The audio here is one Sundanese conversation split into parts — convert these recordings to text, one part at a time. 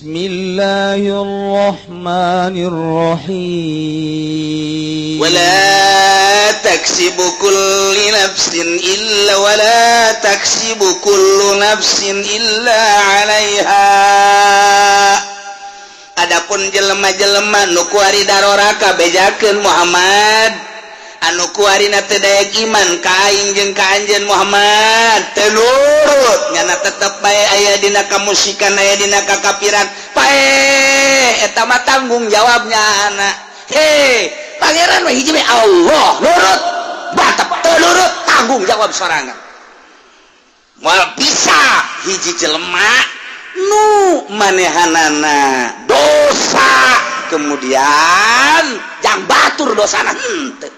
بسم الله الرحمن الرحيم. ولا تكسب كل نفس إلا ولا تكسب كل نفس إلا عليها. Adapun jelema-jelema nu kuari daroraka, bejakeun Muhammad, anu kuarina teu daek iman ka aing jeung ka anjeun Muhammad, teu nurut, nyana tetep bae aya dina kamusyrikan, aya dina kakafiran, pae eta mah tanggung jawabnya anak. He, pangeran mah hiji bae, Allah. Nurut batab, teu nurut tanggung jawab sorangan. Moal bisa hiji jelema nu manehanana dosa kemudian jang batur dosana, henteu.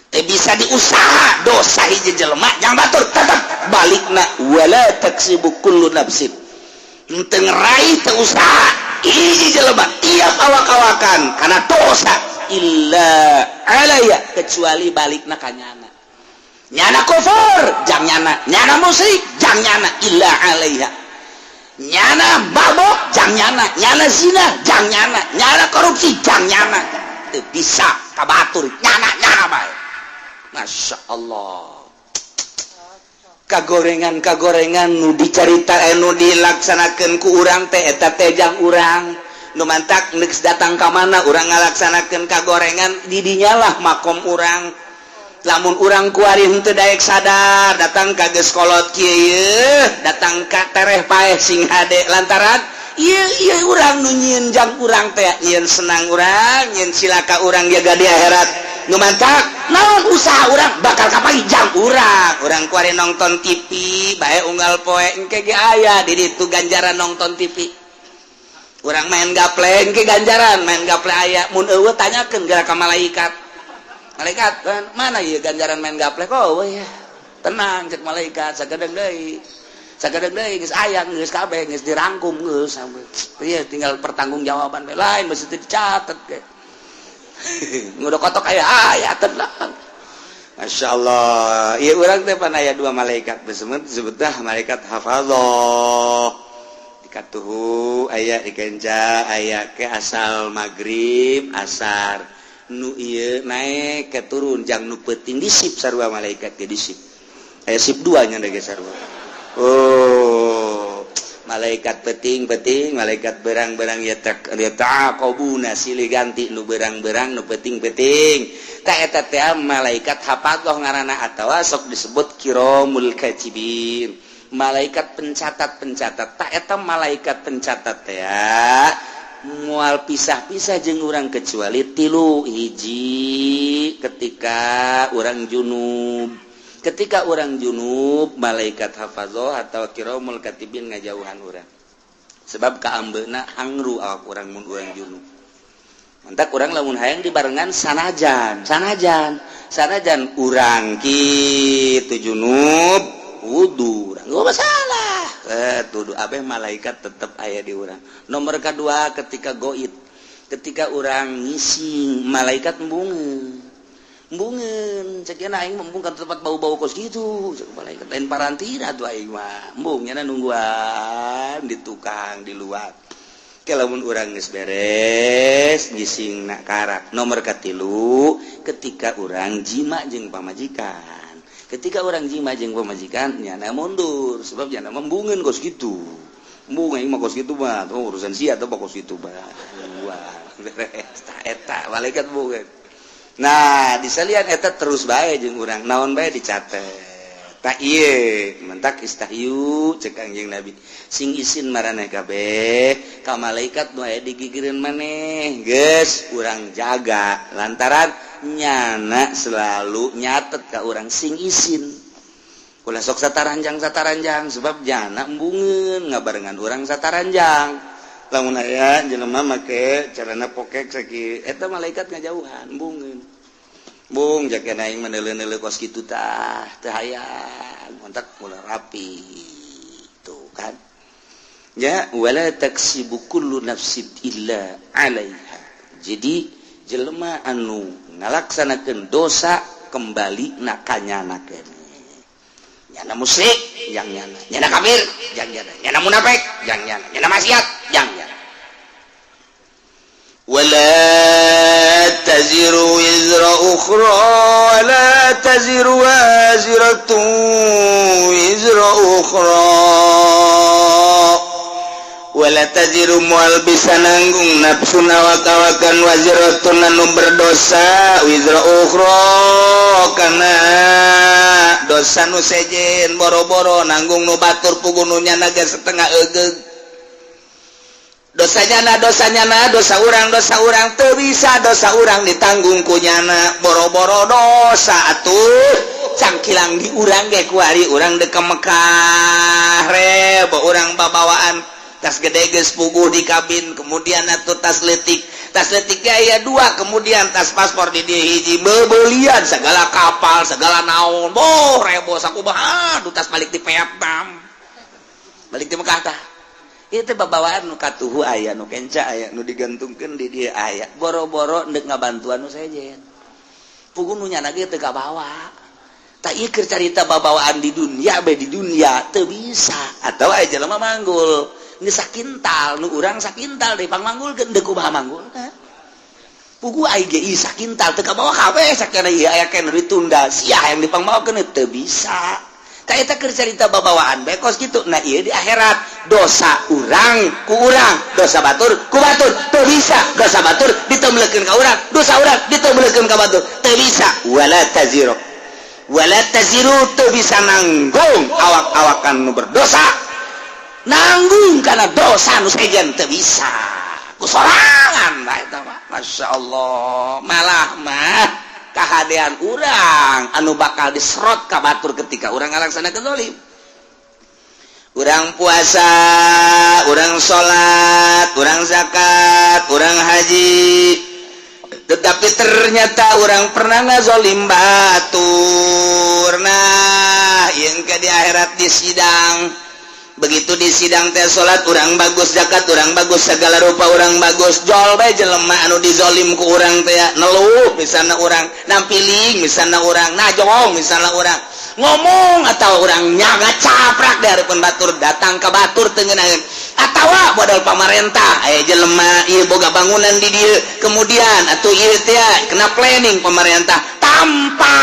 Teu bisa diusaha dosa hiji jelema jang batur, tetep balikna. ولا تكسب كل نفس, henteu ngeraih, teu usaha hiji jelema tiap awak-awakan karena dosa, إلا عليها, kecuali balikna ka nyana. Nyana kufur jang nyana, nyana musyrik jang nyana, إلا عليها. Nyana mabok jang nyana, nyana zina jang nyana, nyana korupsi jang nyana. Teu bisa kabatur, nyana nyana bae. Masya Allah, kagorengan kagorengan nu dicarita, nu dilaksanakeun ku urang teh, eta teh jang urang. Nu mantak geus datang ka mana urang ngalaksanakeun kagorengan, di dinyalah makom urang. Lamun urang kuari henteu daek sadar, datang ka geus kolot kieu, datang ka tereh paeh sing hade, lantaran ieu ieu urang nu nyieun jang urang teh, nyieun senang urang, nyieun cilaka urang jaga di akhirat. Nu mantak naon usaha urang bakal kapanggih jang urang. Urang kuari nonton TV bae unggal poe, engke ge aya di ditu ganjaran nonton TV. Urang main gaple, engke ganjaran main gaple aya. Mun euweuh, tanyakeun geura ka malaikat. "Malaikat, mana ieu ganjaran main gaple? Kok euweuh ya?" "Tenang," cek malaikat, "sagedeung deui, sagedeung deui geus aya, geus kabeh geus dirangkum, geus ieu tinggal pertanggungjawaban bae." Lain mesti dicatet ge udah kotok aya aya. Tenang, Masya Allah. Iya, urang teh pan aya dua malaikat, disebut sebutlah malaikat hafadzah. Dikatuhu aya di kenca, aya ke asal maghrib asar, nu ieu naik ke turun jang nu peuting di sip sarua. Malaikat ke di sip, aya sip dua nya ge sarua. Oh, malaikat peting-peting, malaikat berang-berang ya tak yata'aqabuna, silih ganti, nu berang-berang, nu peting-peting. Tak eta teh malaikat hafadzah ngaranna atawa sok disebut kiromul katibin, malaikat pencatat-pencatat. Tak eta malaikat pencatat teh mual pisah-pisah jeung urang kecuali tilu hiji: ketika urang junub. Ketika urang junub, malaikat hafadzah atau kiromul katibin ngajauhan urang, sebab kaambeuna hangru awak urang mun urang junub. Mantak urang lamun hayang dibarengan, sanajan sanajan sanajan urang kitu junub, wudu urang nggak masalah, tuduh abeh malaikat tetep aya di urang. Nomor kedua, ketika goib, ketika urang ngising, malaikat embungeun embungeun. Cek aing embung kan tempat bau-bau kos gitu. Cek malaikat, lain parantina tuh aing mah embung. Nyana nungguan di tukang di luar. Lamun urang geus beres ngising nak karak. Nomor katilu, ketika urang jima jeung pamajikan. Ketika urang jima jeung pamajikan, nyana mundur, sebab nyana embungeun kos gitu. Embung aing mah kos gitu mah, oh, urusan sia atau kos gitu mah. Wah, beres eta malaikat embungeun. Nah, disalian eta terus bae jeung urang, naon bae dicatet. Tak ieu mentak istahyu, cek Kangjeng Nabi, sing isin maraneh kabeh ka malaikat nu aya di gigireun maneh. Geus urang jaga, lantaran nyana selalu nyatet ka urang. Sing isin, ulah sok sataranjang sataranjang, sebab jana embungeun ngabarengan urang sataranjang. Lamun aya jelema make celana pokek saki eta, malaikat ngajauhan, embungeun. Bung, jaga aing meneule-neule kos kitu tah teu hayang, mantak mulai rapi tuh kan ya. ولا تكسب كل نفس إلا عليها. Jadi jelema anu ngalaksanakeun dosa, kembali na ka nyana keneh. Nyana musyrik jang nyana, nyana kafir jang nyana, nyana munafik jang nyana, nyana maksiat jang nyana. Wala taziru wizra ukhra, wala taziru waziratun wizra ukhra. Wala taziru, moal bisa nanggung, nafsun awak-awakan, waziratun anu berdosa, wizra ukhra kana dosa nu sejen. Boro-boro nanggung nu batur, puguh nu nyana ge setengah egeug dosanya. Na dosanya, na dosa urang, dosa urang teu bisa, dosa urang ditanggung ku nyana. Boro-boro dosa atuh cangkilang di urang ge. Kuari urang dek ka Mekah, rebo urang babawaan tas gede geus puguh di kabin, kemudian atuh tas letik, tas letik aya dua, kemudian tas paspor di dieu hiji, bebelian segala kapal segala naon. Boh, rebo sakumaha. Aduh, tas balik di Vietnam, balik di Mekah. Tah, itu babawaan nu katuhu aya, nu kenca aya, nu digantungkeun di dieu aya. Boro-boro ndek ngabantuan nu sejen, puguh nu nyana ge teu kabawa. Tak, ieu keur carita babawaan di dunia bae. Di dunia teu bisa. Atau aya jelema manggul geus sakintal, nu urang sakintal deui pangmanggulkeun, deuk kumaha manggulna? Puguh ai ge ieu sakintal teu kabawa kabeh. Sakana ieu aya keneh ditunda sia yang dipangmawakeun, teu bisa. Eta keur carita babawaan bae kos kitu. Nah, ieu di akhirat dosa urang ku urang, dosa batur ku batur. Teu bisa dosa batur ditemblekeun ka urang, dosa urang ditemblekeun ka batur, teu bisa. Wala taziru, wala taziru, teu bisa nanggung awak-awakan nu berdosa, nanggung karena dosa nu sejen teu bisa ku sorangan. Nah, eta mah Masya Allah, malah mah kahadean urang anu bakal diserot ka batur ketika urang ngalaksanakeun zalim. Urang puasa, urang salat, urang zakat, urang haji, tetapi ternyata urang pernah ngazolim batur. Nah, yang ke di akhirat di sidang, begitu di sidang teh, salat urang bagus, zakat urang bagus, segala rupa urang bagus. Jol bae jelema anu dizolim ku urang teh neluh, misalnya urang nampiling, misalnya urang najong, misalnya urang ngomong atau urang nyaga caprak dari batur, datang ke batur tengenaheun. Atau modal pamarentah, aya jelema ieu boga bangunan di dieu, kemudian atuh ieu teh kena planning pemerintah tanpa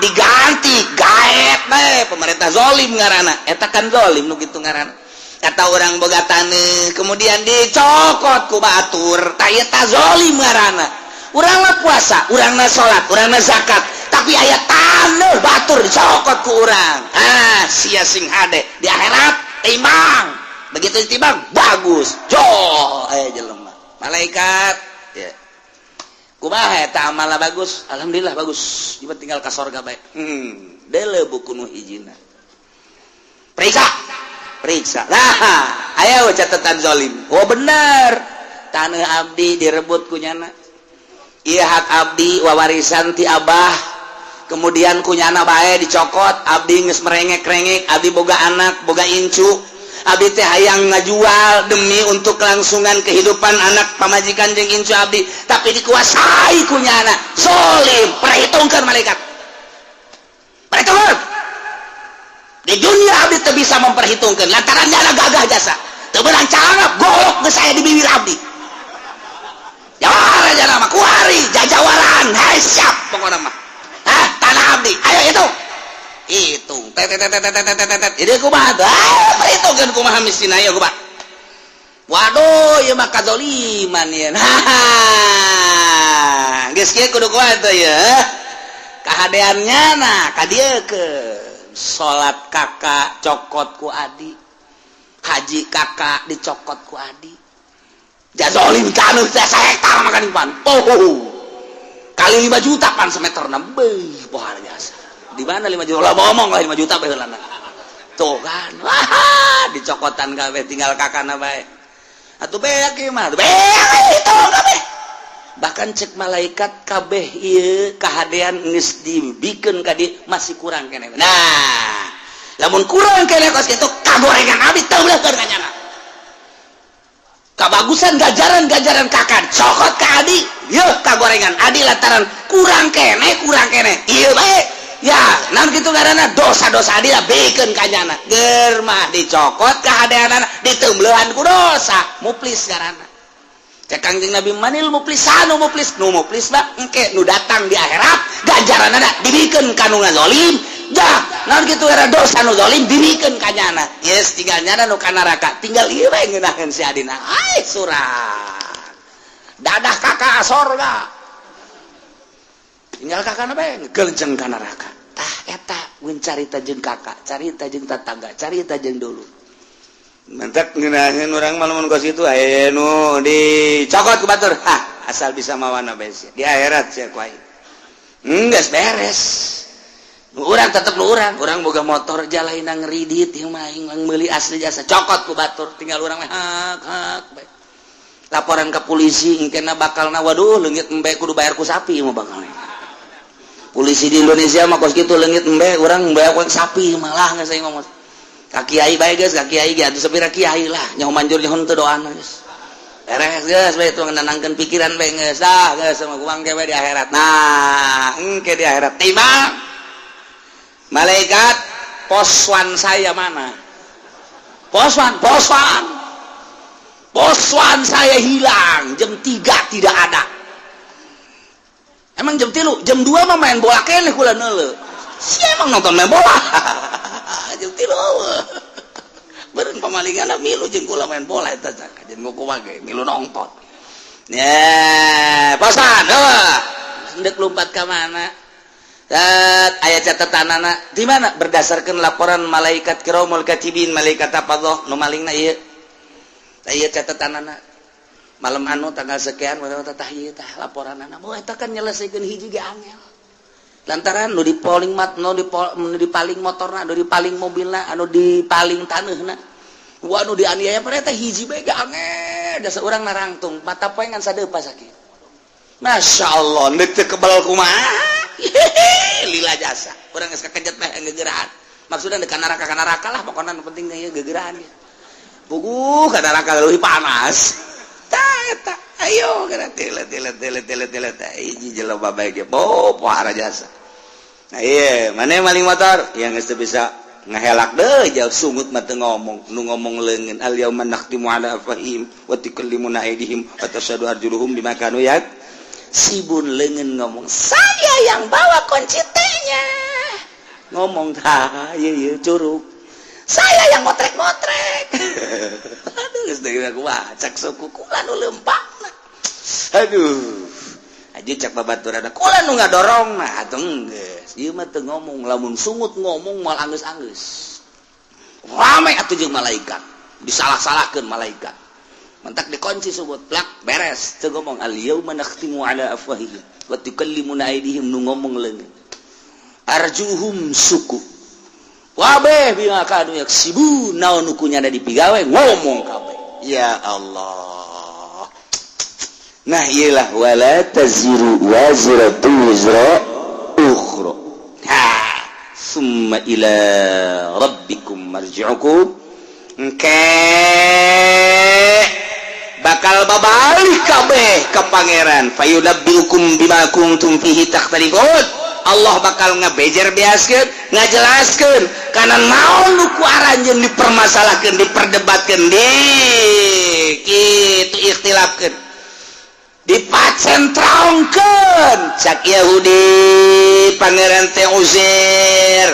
diganti, gaet bae pemerintah. Zolim ngaranna eta kan, zolim nu kitu ngaranna. Kata urang boga taneuh, kemudian dicokot ku batur, tah eta zolim ngaranna. Urang mah puasa, urang mah salat, urang mah zakat, tapi aya taneuh batur dicokot ku urang. Ah, sia sing hade di akhirat timbang. Begitu ditimbang bagus, jol aya jelema malaikat ya, kumaha eta amalna? Bagus, alhamdulillah bagus. Ieu tinggal ka sorga bae. Deuleu buku nu hijina, periksa, periksa. Nah, aya catatan zolim. Oh, bener, tanah abdi direbut ku nyana. Iya, hak abdi wawarisan ti abah, kemudian ku nyana bae dicokot. Abdi geus merengek-rengek, abdi boga anak, boga incu. Abdi teh hayang ngajual demi untuk kelangsungan kehidupan anak, pamajikan jeung incu abdi, tapi dikuasai ku nyana. Zolim. Perhitungkan malaikat, perhitungkan. Di dunia abdi teu bisa memperhitungkan lantaran nyana gagah jasa, teu meunang calangap golok geus aya di bibir abdi. Jawara jana mah kuari jajawaran. Hai, siap pokokna mah. Hah, tanah abdi ayo hitung, hitung, tet tet tet tet tet tet. Ini kumaha tuh? Ah, perhitungkeun kumaha mistina ya, kumaha? Waduh, ieu mah kazoliman ieu. Haha, geus kieu kudu kumaha tuh ya kahadeannya? Nah, ka dieu ke salat kakak cokot ku adi, haji kakak dicokot ku adi. Jazolim kanu teh hektar makan pan. Oh, kali 5 juta pan semeter beuh, luar biasa. Di mana 5 juta lah, ngomong lah 5 juta bae. Tuh kan, wah, dicokotan kabeh, tinggal kakana bae. Atuh beak ieu mah, beak itu kabeh. Bahkan cek malaikat, kabeh ieu kahadean geus dibikeun ka dieu, masih kurang keneh. Nah, lamun kurang keneh kos kitu, kagorengan abdi teu ka nyana. Kabagusan gajaran-gajaran kakak cokot ke adi, yeuh kagorengan adi lantaran kurang keneh, kurang keneh ieu bae ya. Naon kitu ngaranna? Dosa-dosa adi lah bikeun ka nyana. Ger mah dicokot kahadeanana, diteumbeuhan ku dosa, muflis ngaranna. Cek Kangjeng Nabi, manil muflisanu? Muflis, nu muflis mah engke nu datang di akhirat, ganjaranana dibikeun ka nu ngazolim. Jah, naon kitu era dosa nu zalim dibikeun ka nyana. Yes, tinggal nyana nu ka neraka, tinggal ieu we ngeunaheun si adina. Ai surat dadah kakak sorga, tinggal kakak bae ngegelenceng ka neraka. Tah, eta mun carita jeung kakak, carita jeung tetangga, carita jeung dulu. Mentek ngeunaheun urang mah lamun kos kitu, aya nu dicokot ku batur. Hah, asal bisa mawana bae sia. Di akhirat sia ku aing. Geus beres. Nu urang tetep nu urang, urang boga motor jalaina ngeridit ieu mah, aing meuli asli jasa cokot ku batur, tinggal urang mah hak hak bae. Laporan ke polisi engkena bakalna, waduh, leungit embe kudu bayar ku sapi mah bakal. Polisi di Indonesia mah kos kitu, leungit embe urang bayar ku sapi malah geus aing ngomong. Ka kiai bae geus, ka kiai ge atuh sapira kiai lah, nyaho manjur nyaho teu doana geus. Beres geus bae itu, nenangkeun pikiran bae geus dah, geus sama kuang ke di akhirat. Nah, engke di akhirat timang malaikat, poswan saya mana? Poswan, poswan. Poswan saya hilang, jam 3 tidak ada. Emang jam 3, jam 2 mah main bola keneh kula neuleu. Si emang nonton main bola. Jam 3 beureun pamalingan milu jeung kula main bola eta, jeung kumaha ge milu nonton. Ya, poswan, heuh. Hendak lompat ka mana? Dat, aya catatanana di mana? Berdasarkan laporan malaikat kiramul katibin, malaikat apa nu malingna ieu. Tah, ieu catatanana. Malam anu tanggal sekian tah, ieu tah laporanana. Oh, eta kan nyelesaikeun hiji ge angel. Lantaran nu dipaling mat, nu dipaling motorna, nu dipaling mobilna, anu dipaling taneuhna. Wah, nu dianiaya pada teh hiji bae ge angel. Dasar urang narangtung, mata poe ngan sadeupa sakit. Masya Allah, neuk teu kebal kumaha? Lila jasa. Urang geus kakejet mah gegeraan. Maksudnya ka neraka, ka neraka lah pokoknya, nu penting ieu gegeraan ya. Puguh ka neraka leuwih panas. Tah eta, ayo geura tele tele tele tele tele teh hiji jelema bae ge bo pohara jasa. Nah, iya, mana maling motor yang geus teu bisa ngahelak deh jauh, sungut mah teu ngomong, nu ngomong leungeun. Al yauma nakhtimu ala afwahihim wa tukallimuna aydihim wa tashhadu arjuluhum bima kanu yaksibun. Leungeun ngomong, saya yang bawa kunci T-nya, ngomong tah ieu ieu curug, saya yang ngotrek-ngotrek. Aduh, geus deui kumaha cak suku kula nu leumpangna. Aduh, aja cak babaturan kula nu ngadorong. Nah, atuh geus ieu mah teu ngomong, lamun sungut ngomong moal anggeus-anggeus rame atuh jeung malaikat, disalah-salahkeun malaikat. Mentak dikunci sungut plak, beres, teu ngomong. Al yauma nakhtimu ala afwahihim wa tukallimuna aydihim, nu ngomong leungeun, arjuhum suku wabeh bima kanu yaksibun, naon nu kunyana dipigawe ngomong kabeh. Ya Allah. Nah, iyalah, wala taziru waziratu wizra ukhra. Ha, summa ila rabbikum marji'ukum, engke bakal babalik kabeh ke pangeran, fayunabbiukum bima kuntum fihi takhtalifun. Allah bakal ngebejer beaskeun, ngajelaskeun kana naon nu ku aranjeun dipermasalahkeun, diperdebatkeun, di kitu ikhtilafkeun, dipacentrongkeun. Cak Yahudi pangeran teh Uzair,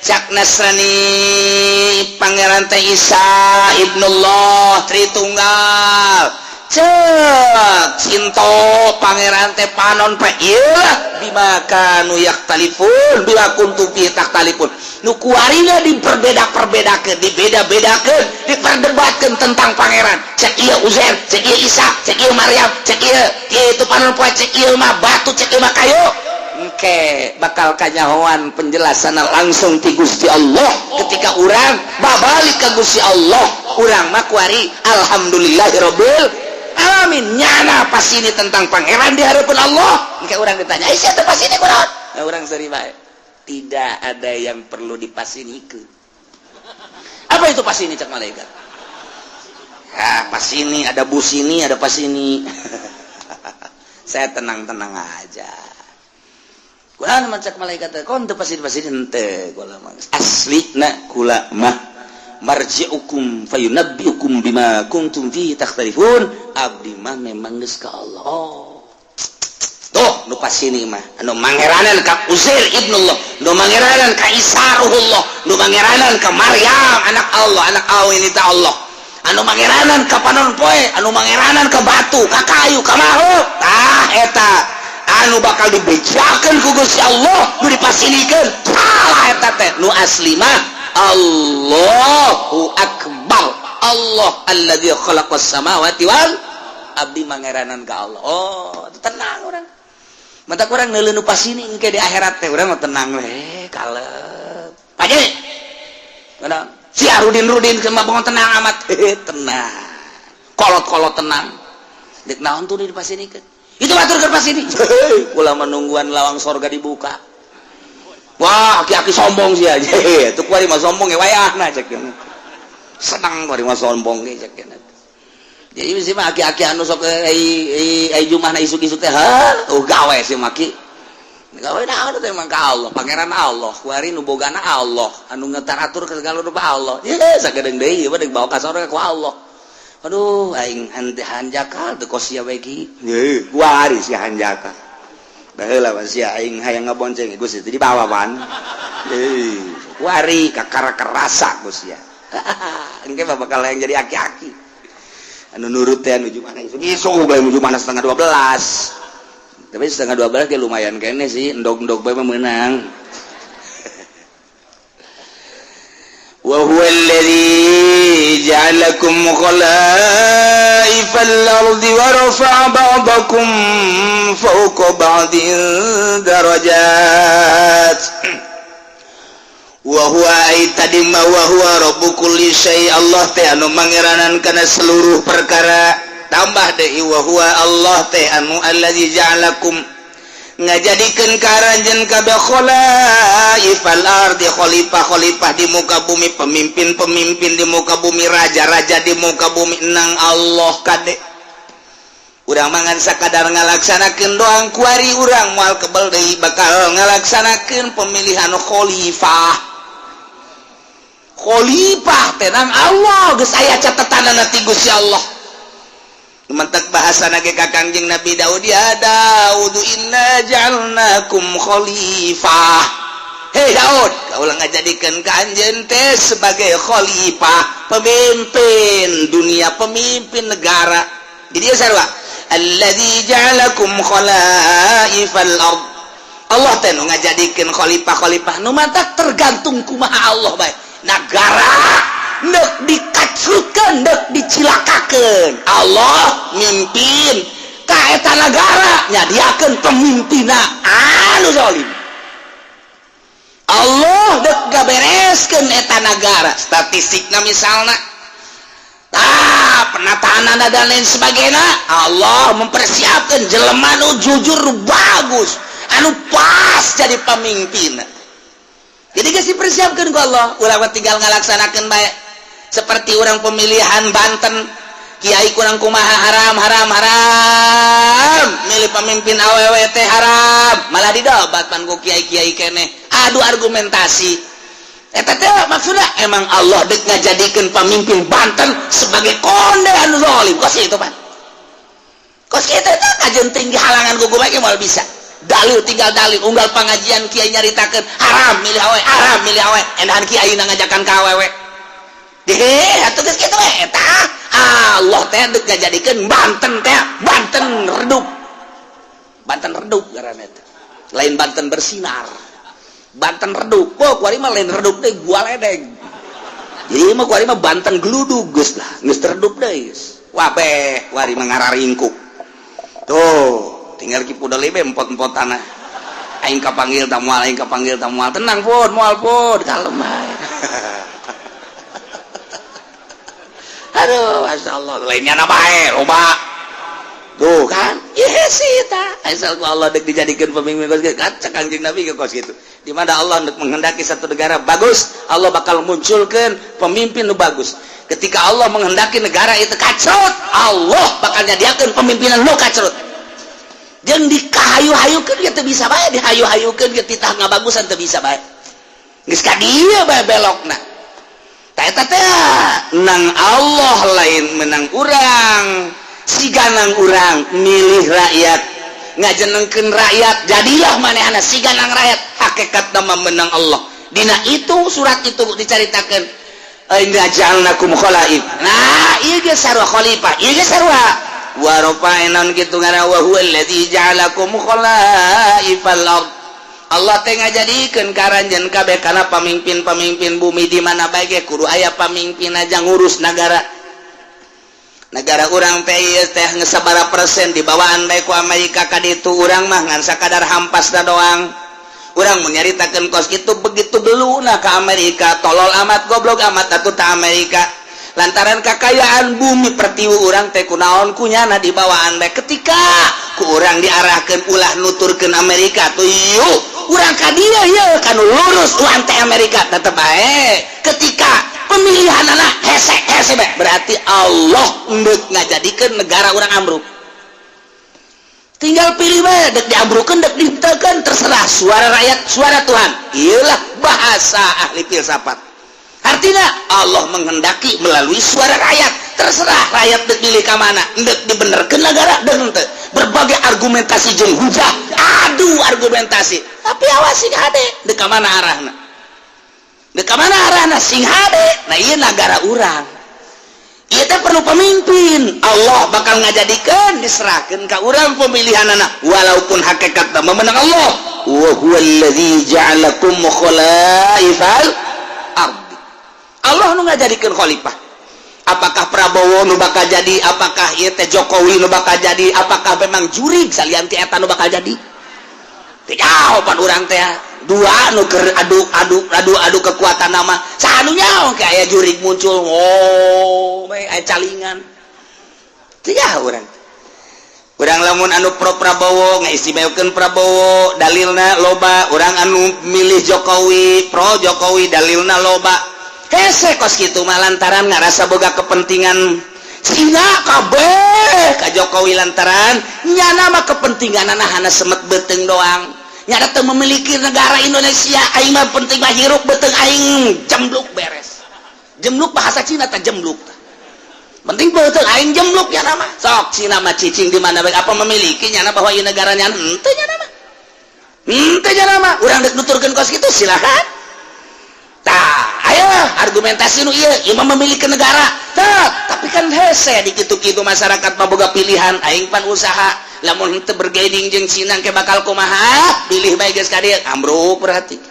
cak Nasrani pangeran teh Isa ibnullah Tritunggal, cek Sinto pangeran teh panon pe. Iyalah, bima kanu yakhtalifun, bima kuntum fi takhtalifun, nu kuarina diperbeda-perbedakeun, dibeda-bedakeun, diperdebatkeun tentang pangeran. Cek ieu Uzair, cek ieu Isa, cek ieu Maryam, cek ieu itu panon poe, cek ieu mah batu, cek ieu mah kayu. Engke bakal kanyahoan penjelasan langsung ti Gusti Allah ketika urang babalik ke Gusti Allah. Urang mah kuari alhamdulillahirabbil alamin, nyana pas ini tentang pangeran di hadapan Allah. Engke urang ditanya, "Eh, siapa pas ini kunaon?" Nah, urang seri bae, tidak ada yang perlu dipasinikeun. Apa itu pas ini? Cak malaikat. Ya, pas ini ada bus, ini ada pas ini. Saya tenang-tenang aja. Kula mah, cak malaikat, kon teu pas ini, pas ini henteu kula mah. Asli na kula mah marji'ukum fayunabbiukum bima kuntum fihi takhtalifun. Abdi mah memang geus ka Allah. Oh. Tuh nu pasini mah anu mangeranan ka Uzair ibnullah, nu mangeranan ka Isa ruhullah, nu mangeranan ka Maryam anak Allah, anak awin itu Allah, anu mangeranan ka panon poe, anu mangeranan ka batu, ka kayu, ka makhluk. Tah eta anu bakal dibejakeun ku Gusti Allah, nu dipasinikeun salah eta teh. Nu asli mah Allahu akbar, Allah alladzi khalaqas samawati wal abdi mangeranan ka Allah. Oh, tenang urang. Mata kurang neuleuh nu pasini engke di akhirat teh urang mah tenang we, kalem. Paje. Tenang. Si Arudin Rudin mah bangun tenang amat. Tenang. Kolot-kolot tenang. Dek naon tuh di pasinikeun? Itu batur keur pasini. Kula menungguan lawang sorga dibuka. Wah, aki-aki sombong sih aja. Itu kuari mah sombong ya wayahna cek. Senang kuari mah sombong ge cek. Jadi sih mah aki-aki anu sok ai ai jumahna isuk-isuk teh, ha, oh gawe sih maki. Gawe naon teh emang ka Allah, pangeran Allah, kuari nu bogana Allah, anu ngetaratur ke segala rupa Allah. Ye, sagedeung deui ieu mah deuk bawa ka sorga ku Allah. Aduh, aing hanjakal teu kos sia we ki. Ye, kuari si hanjakal. Baheula mah sia aing hayang ngabonceng Gusti teh dibawa pan. Heuh, kuari kakara kerasa ku sia. Engke mah bakal yang jadi aki-aki. Anu nurut teh anu mana isuk isuk bae nuju mana 11:30, tapi 11:30 ge lumayan kene sih, endog-endog bae mah meunang. Wa huwa alladhi ja'alakum khalaifal ardi wa rafa'a ba'dakum fawqa ba'din darajat. Wa huwa ay tadi ma wa huwa rabbu kulli syai, Allah teh anu mangeranan kana seluruh perkara. Tambah deui wa huwa Allah teh anu allazi ja'alakum ngajadikeun ka aranjeun kabeh khalaifal ardi, khalifah-khalifah di muka bumi, pemimpin-pemimpin di muka bumi, raja-raja di muka bumi. Nang Allah kade urang mangan sakadar ngalaksanakeun doang. Kuari urang moal kebel deui bakal ngalaksanakeun pemilihan khalifah. Khalifah tenang Allah geus aya catatanana ti Gusti Allah. Mentek bahasa ge ka Kangjeng Nabi Daud, ya Daud inna ja'alnakum khalifah. Hei Daud, kaulah ngajadikeun ka anjeun teh sebagai khalifah, pemimpin dunia, pemimpin negara. Di dieu sarua alladzi ja'alakum khalaifal ard, Allah teh nu ngajadikeun khalifah-khalifah nu matak tergantung kumaha Allah bae. Negara ndek dikacrutkeun, ndek dicilakakeun, Allah mimpin ka eta nagara, nyadiakeun pemimpinna anu zalim. Allah dek gabereskeun eta nagara, statistikna misalna tah penataan dan lain sebagainya, Allah mempersiapkan jelema nu jujur, nu bagus, anu pas jadi pemimpin. Jadi geus dipersiapkan ku Allah, urang mah tinggal ngalaksanakeun bae. Seperti orang pemilihan Banten, kiai kurang kumaha, haram haram haram, milih pemimpin awewe teh haram, malah didebat pan ku kiai-kiai keneh, adu argumentasi. Eta teh maksudnya emang Allah dek ngajadikeun pemimpin Banten sebagai konde anu zalim kos itu pan. Kos kitu teh kajeun tinggi halangan ku kumaha moal bisa. Dalil tinggal dalil, unggal pengajian kiai nyaritakeun haram milih awewe, haram milih awewe, endahan kiai ngajakan ka awewe. Deh, atuh geus kitu we eta. Allah teh dek ngajadikeun Banten teh Banten redup. Banten redup ngaranna eta. Lain Banten bersinar. Banten redup. Oh, kuari mah lain redup deui, gua ledeng. Jadi mah kuari mah Banten geludug geus lah, geus redup deui geus. Wabeh, kuari mah ngararingkuk. Tuh, tinggal ki pudel be empot-empot tanah. Aing kapanggil ta moal, aing kapanggil ta moal. Tenang pun, moal pun, kalem bae. Aduh, Masya Allah, lainnya na bae, loba. Tuh kan, iya sih ta. Asal ku Allah dek dijadikan pemimpin kos kitu, kaca Kangjeng Nabi ke kos kitu. Di mana Allah dek menghendaki satu negara bagus, Allah bakal munculkan pemimpin nu bagus. Ketika Allah menghendaki negara itu kacrut, Allah bakal nyadiakeun pemimpinan nu kacrut. Jeung dikahayu-hayukeun ge teu bisa bae, dihayu-hayukeun ge titah ngabagusan teu bisa bae. Geus ka dieu bae belokna. Tah eta teh nang Allah lain menang urang. Siganang urang milih rakyat, ngajenengkeun rakyat, jadilah manehna siganang rakyat. Hakikat nama menang Allah. Dina itu surat itu dicaritakeun, inna ja'alnakum khalaif. Nah, ieu ge sarua khalifah, ieu ge sarua wa rafa'na kitu ngaran, wa huwa alladzi ja'alakum khalaifal ard. Allah teh ngajadikeun karanjeun kabeh kana pamimpin-pamimpin bumi. Di mana bae ge kudu aya pamimpin aja ngurus nagara. Negara urang teh teh sabaraha persen dibawaan bae ku Amerika ka ditu. Urang mah ngan sakadar hampasna doang. Urang menyaritakeun kos itu begitu beluna ke Amerika, tolol amat, goblok amat atuh ta Amerika, lantaran kekayaan bumi pertiwi urang teh kunaon kunyana dibawaan bae. Ketika ku urang diarahkan ulah nuturkeun Amerika tuh, yuk urang ka dieu, yeuh kan lurus urang teh Amerika tetep bae. Ketika pemilihan anak hese hese bae, berarti Allah endek ngajadikeun negara urang ambruk. Tinggal pilih bae, dek diambrukeun, dek dihenteukeun, terserah. Suara rakyat suara Tuhan, iyalah bahasa ahli filsafat. Artinya Allah menghendaki melalui suara rakyat. Terserah rakyat dek milih ka mana, dek dibenerkeun negara dek henteu. Berbagai argumentasi jeung hujah, adu argumentasi, tapi awas, sing hade dek ka mana arahna, dek ka mana arahna, sing hade. Nah, ieu negara urang ieu teh perlu pemimpin. Allah bakal ngajadikeun, diserahkeun ka urang pemilihan anak, walaupun hakikatna memenang Allah. Wa huwallazi ja'alakum khalaifal ardi. Allah nu ngajadikeun khalifah. Apakah Prabowo nu bakal jadi, apakah ieu teh Jokowi nu bakal jadi, apakah memang jurig salian ti eta nu bakal jadi, teu jawaban urang teh. Dua nu keur adu adu adu adu kekuatan nama, saha nu nyaho kayak jurig muncul, oh aya calingan, teu nyaho urang. Urang lamun anu pro Prabowo ngaistimewakeun Prabowo, dalilna loba. Urang anu milih Jokowi, pro Jokowi, dalilna loba. Hese kos kitu mah lantaran ngarasa boga kepentingan. Cina kabeh ka Jokowi lantaran nyana mah kepentingan hana semet beuteung doang. Nyana teu memiliki negara Indonesia. Aing mah penting mah hirup, beuteung aing jembluk, beres. Jembluk bahasa Cina tah, jembluk. Penting beuteung aing jembluk ya nama. Sok Cina mah cicing di mana bae, apa memiliki nyana bahwa ieu negaranya? Henteu nyana mah, henteu nyana mah. Urang dek nuturkeun kos kitu silakan. Tah, ayo argumentasi nu ieu, ieu mah memiliki negara. Tah, tapi kan hese di kitu-kitu, masyarakat mah boga pilihan. Aing pan usaha, lamun henteu bergaining jeung Cina ke bakal kumaha? Pilih bae geus ka dieu, ambruk berarti.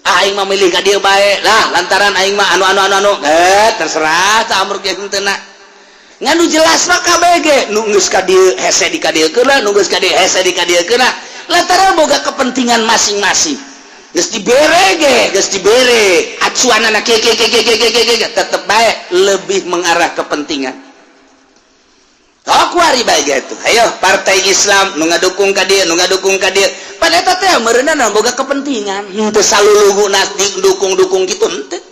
Aing mah milih ka dieu bae lah, lantaran aing mah anu anu anu anu. Eh, terserah tah ambruk jeung henteu na. Ngan nu jelas mah KBG nu geus ka dieu hese di ka dieu keuna, nu geus ka dieu hese di ka dieu keuna, lantaran boga kepentingan masing-masing. Geus dibere ge, geus dibere acuanana ke ke ke ke ke ke ke, tetep bae lebih mengarah kepentingan. Oh, kuari bae gitu. Ayo partai Islam nu ngadukung ka dieu, nu ngadukung ka dieu, pada eta teh meureunna boga kepentingan. Henteu saluluguna dukung-dukung gitu, henteu.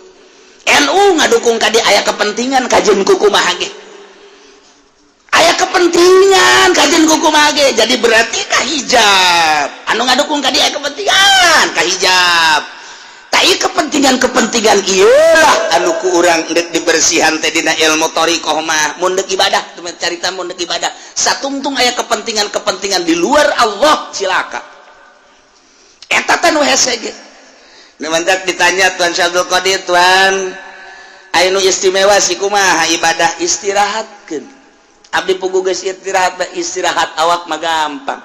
NU ngadukung ka dieu aya kepentingan, kajeun kumaha ge aya kepentingan, kajeun kumaha ge. Jadi berarti ka hijab anu ngadukung ka dieu aya kepentingan ka hijab. Tak, kepentingan-kepentingan iyalah anu ku urang dek dibersihan teh dina ilmu thoriqoh mah. Mun dek ibadah, carita mun dek ibadah satungtung aya kepentingan-kepentingan di luar Allah, cilaka. Eta teh nu hese ge. Nu mantak ditanya Tuan Syekh Abdul Qadir, "Tuan, aya nu istimewa sih kumaha ibadah?" Istirahatkeun. Abdi pugu geus istirahat. Istirahat awak mah gampang,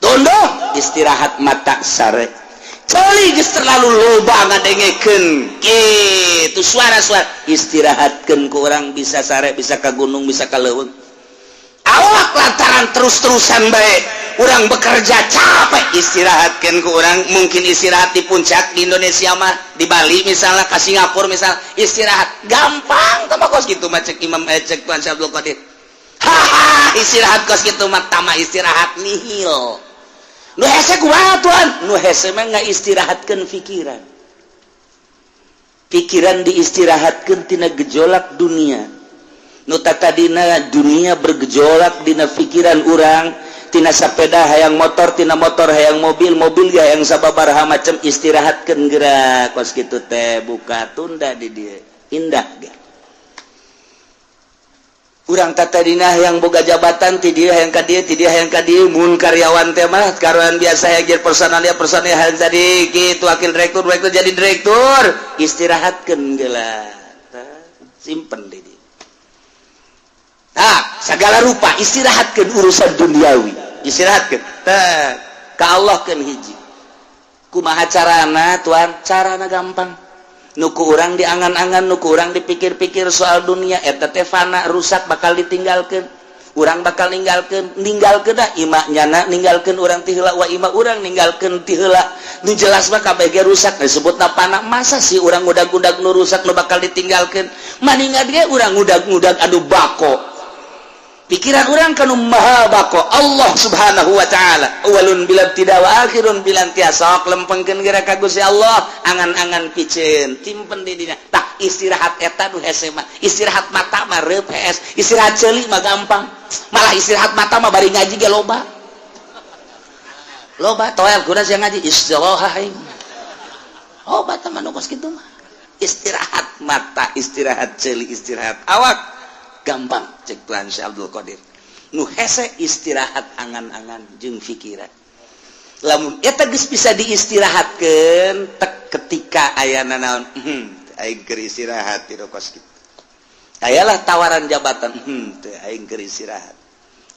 tunduh. Istirahat mata sare. Celi geus terlalu loba ngadengekeun kitu suara-suara, istirahatkeun ku urang bisa sare, bisa ka gunung, bisa ka leuweung. Awak lantaran terus-terusan bae urang bekerja capek, istirahatkeun ku urang mungkin istirahat di puncak di Indonesia mah, di Bali misalnya, ke Singapura misalnya, istirahat gampang. Tama kos gitu mah cek Imam, cek Tuan Syekh Abdul Qadir, haha, istirahat kos gitu mah tama istirahat nihil. Nu hese kumaha, Tuan? Nu hese mah nggak istirahatkeun pikiran. Pikiran diistirahatkeun tina gejolak dunia. Nu tadina dunia bergejolak dina pikiran urang, tina sepeda hayang motor, tina motor hayang mobil, mobil ya hayang sababaraha macam, istirahatkeun gerak kos kitu teh buka tunda di dieu indah ge. Urang tadina yang boga jabatan ti dieu hayang ka dieu, ti dieu hayang ka dieu. Mun karyawan teh mah karyawan biasa hayang jadi personalia, personalia hayang jadi kitu, wakil direktur, direktur jadi direktur. Istirahatkeun geula, simpen di dieu. Nah, segala rupa istirahatkeun urusan duniawi, istirahatkeun teh ka Allah keun hiji. Kumaha carana, tuan? Carana gampang. Nu ku urang diangan-angan, nu ku urang dipikir-pikir soal dunia eta teh fana, rusak, bakal ditinggalkan. Urang bakal ninggalkeun, ninggalkeun dah imah nyana, ninggalkeun urang ti heula wa imah urang ninggalkeun ti heula. Nu jelas mah kabeh ge rusak, disebutna fana. Masa sih urang ngudag-ngudag nu rusak, nu bakal ditinggalkeun? Maningan ge urang ngudag-ngudag anu bako. Pikiran urang kanu maha bako, Allah Subhanahu wa taala, awalun bila tidak wa akhirun bila intiha. Sok lempengkeun geura ka Gusti Allah, angan-angan piceun timpen di dinya. Tah, istirahat eta nu hese mah. Istirahat mata mah reup hees, istirahat ceuli mah gampang. Malah istirahat mata mah bari ngaji ge loba loba toel kuda sia ngaji istirahat aing. Obat mah nu kos kitu mah. Istirahat mata, istirahat ceuli, istirahat awak gampang cek Tuhan Syekh Abdul Qadir. Nu hese istirahat angan-angan jeung pikiran. Lamun eta geus bisa diistirahatkeun tek ketika ayana naon, aing keur istirahat ti kos kitu. Ayalah tawaran jabatan, teu, aing keur istirahat.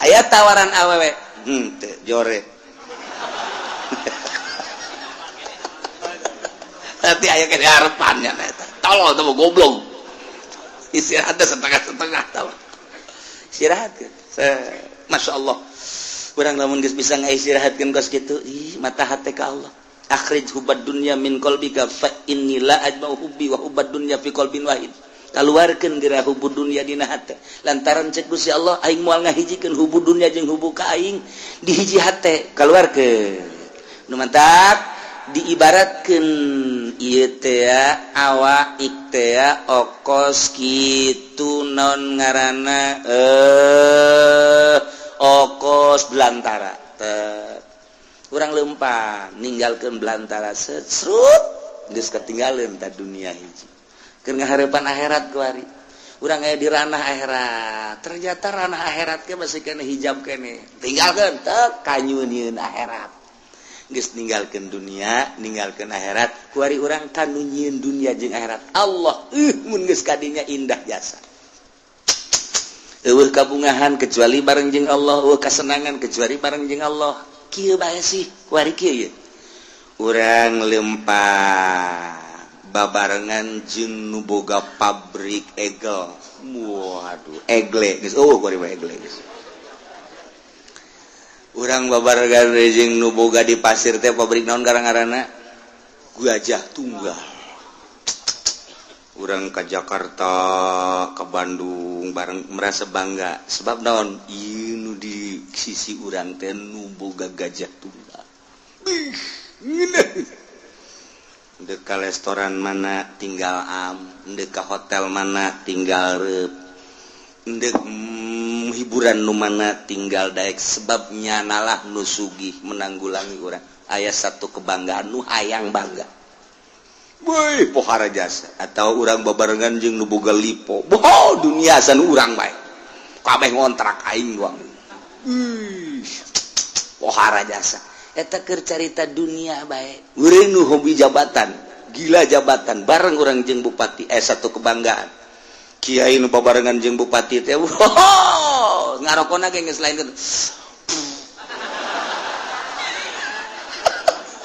Aya tawaran awewe, teu, jore. Nanti aya ke harapannya eta. Tolol teh goblok. Istirahat setengah-setengah tahu. Istirahat kan. Masya Allah. Urang lamun geus bisa ngaistirahatkeun kos kitu, ih mata hate ka Allah. Akhrij hubbad dunya min qalbika fa inni la ajma'u hubbi wa hubbad dunya fi qalbin wahid. Kaluarkeun geura hubbu dunya dina hate. Lantaran cek Gusti Allah aing moal ngahijikeun hubbu dunya jeung hubbu ka aing di hiji hate. Kaluarkeun. Nu mantap diibaratkeun ieu teh awak teh okos kitu non ngaranna okos belantara. Urang lempang ninggalkeun belantara, serut geus ketinggalan ta dunia hiji. Keur ngaharepan akhirat kuari. Urang aya di ranah akhirat. Ternyata ranah akhirat ke masih kena hijab kene. Tinggalkeun teh kanyunieun akhirat. Geus ninggalkeun dunia, ninggalkeun akhirat, kuari urang kanu nyieun dunia jeung akhirat. Allah, mun geus kadinya indah jasa. Eueuh kabungahan kecuali bareng jeung Allah, eueuh kasenangan kecuali bareng jeung Allah. Kieu bae sih, kuari kieu ye. Urang lempang babarengan jeung nu boga pabrik egel. Waduh, egle geus eueuh kuari mah egle geus. Urang babarengan jeung nu boga di pasir teh pabrik naon garang-garana? Gajah Tunggal. Urang ke Jakarta, ke Bandung bareng merasa bangga sebab naon? Ieu nu di sisi urang teh nu boga Gajah Tunggal. Bih, ngeunah. Dek ka restoran mana tinggal am, dek ka hotel mana tinggal reup. Dek hiburan nu mana tinggal daek sebabnya nalah nu sugih menanggulangi urang. Aya satu kebanggaan nu hayang bangga. Woi, pohara jasa atau urang babarengan jeung nu boga lipo. Boh, dunia san urang bae. Kabeh ngontrak aing doang. Ih, pohara jasa. Eta keur carita dunia bae. Urang nu hobi jabatan, gila jabatan, bareng urang jeung bupati satu kebanggaan. Kiai nu babarengan jeung bupati teh, wow, ngarokona ge geus lain kitu.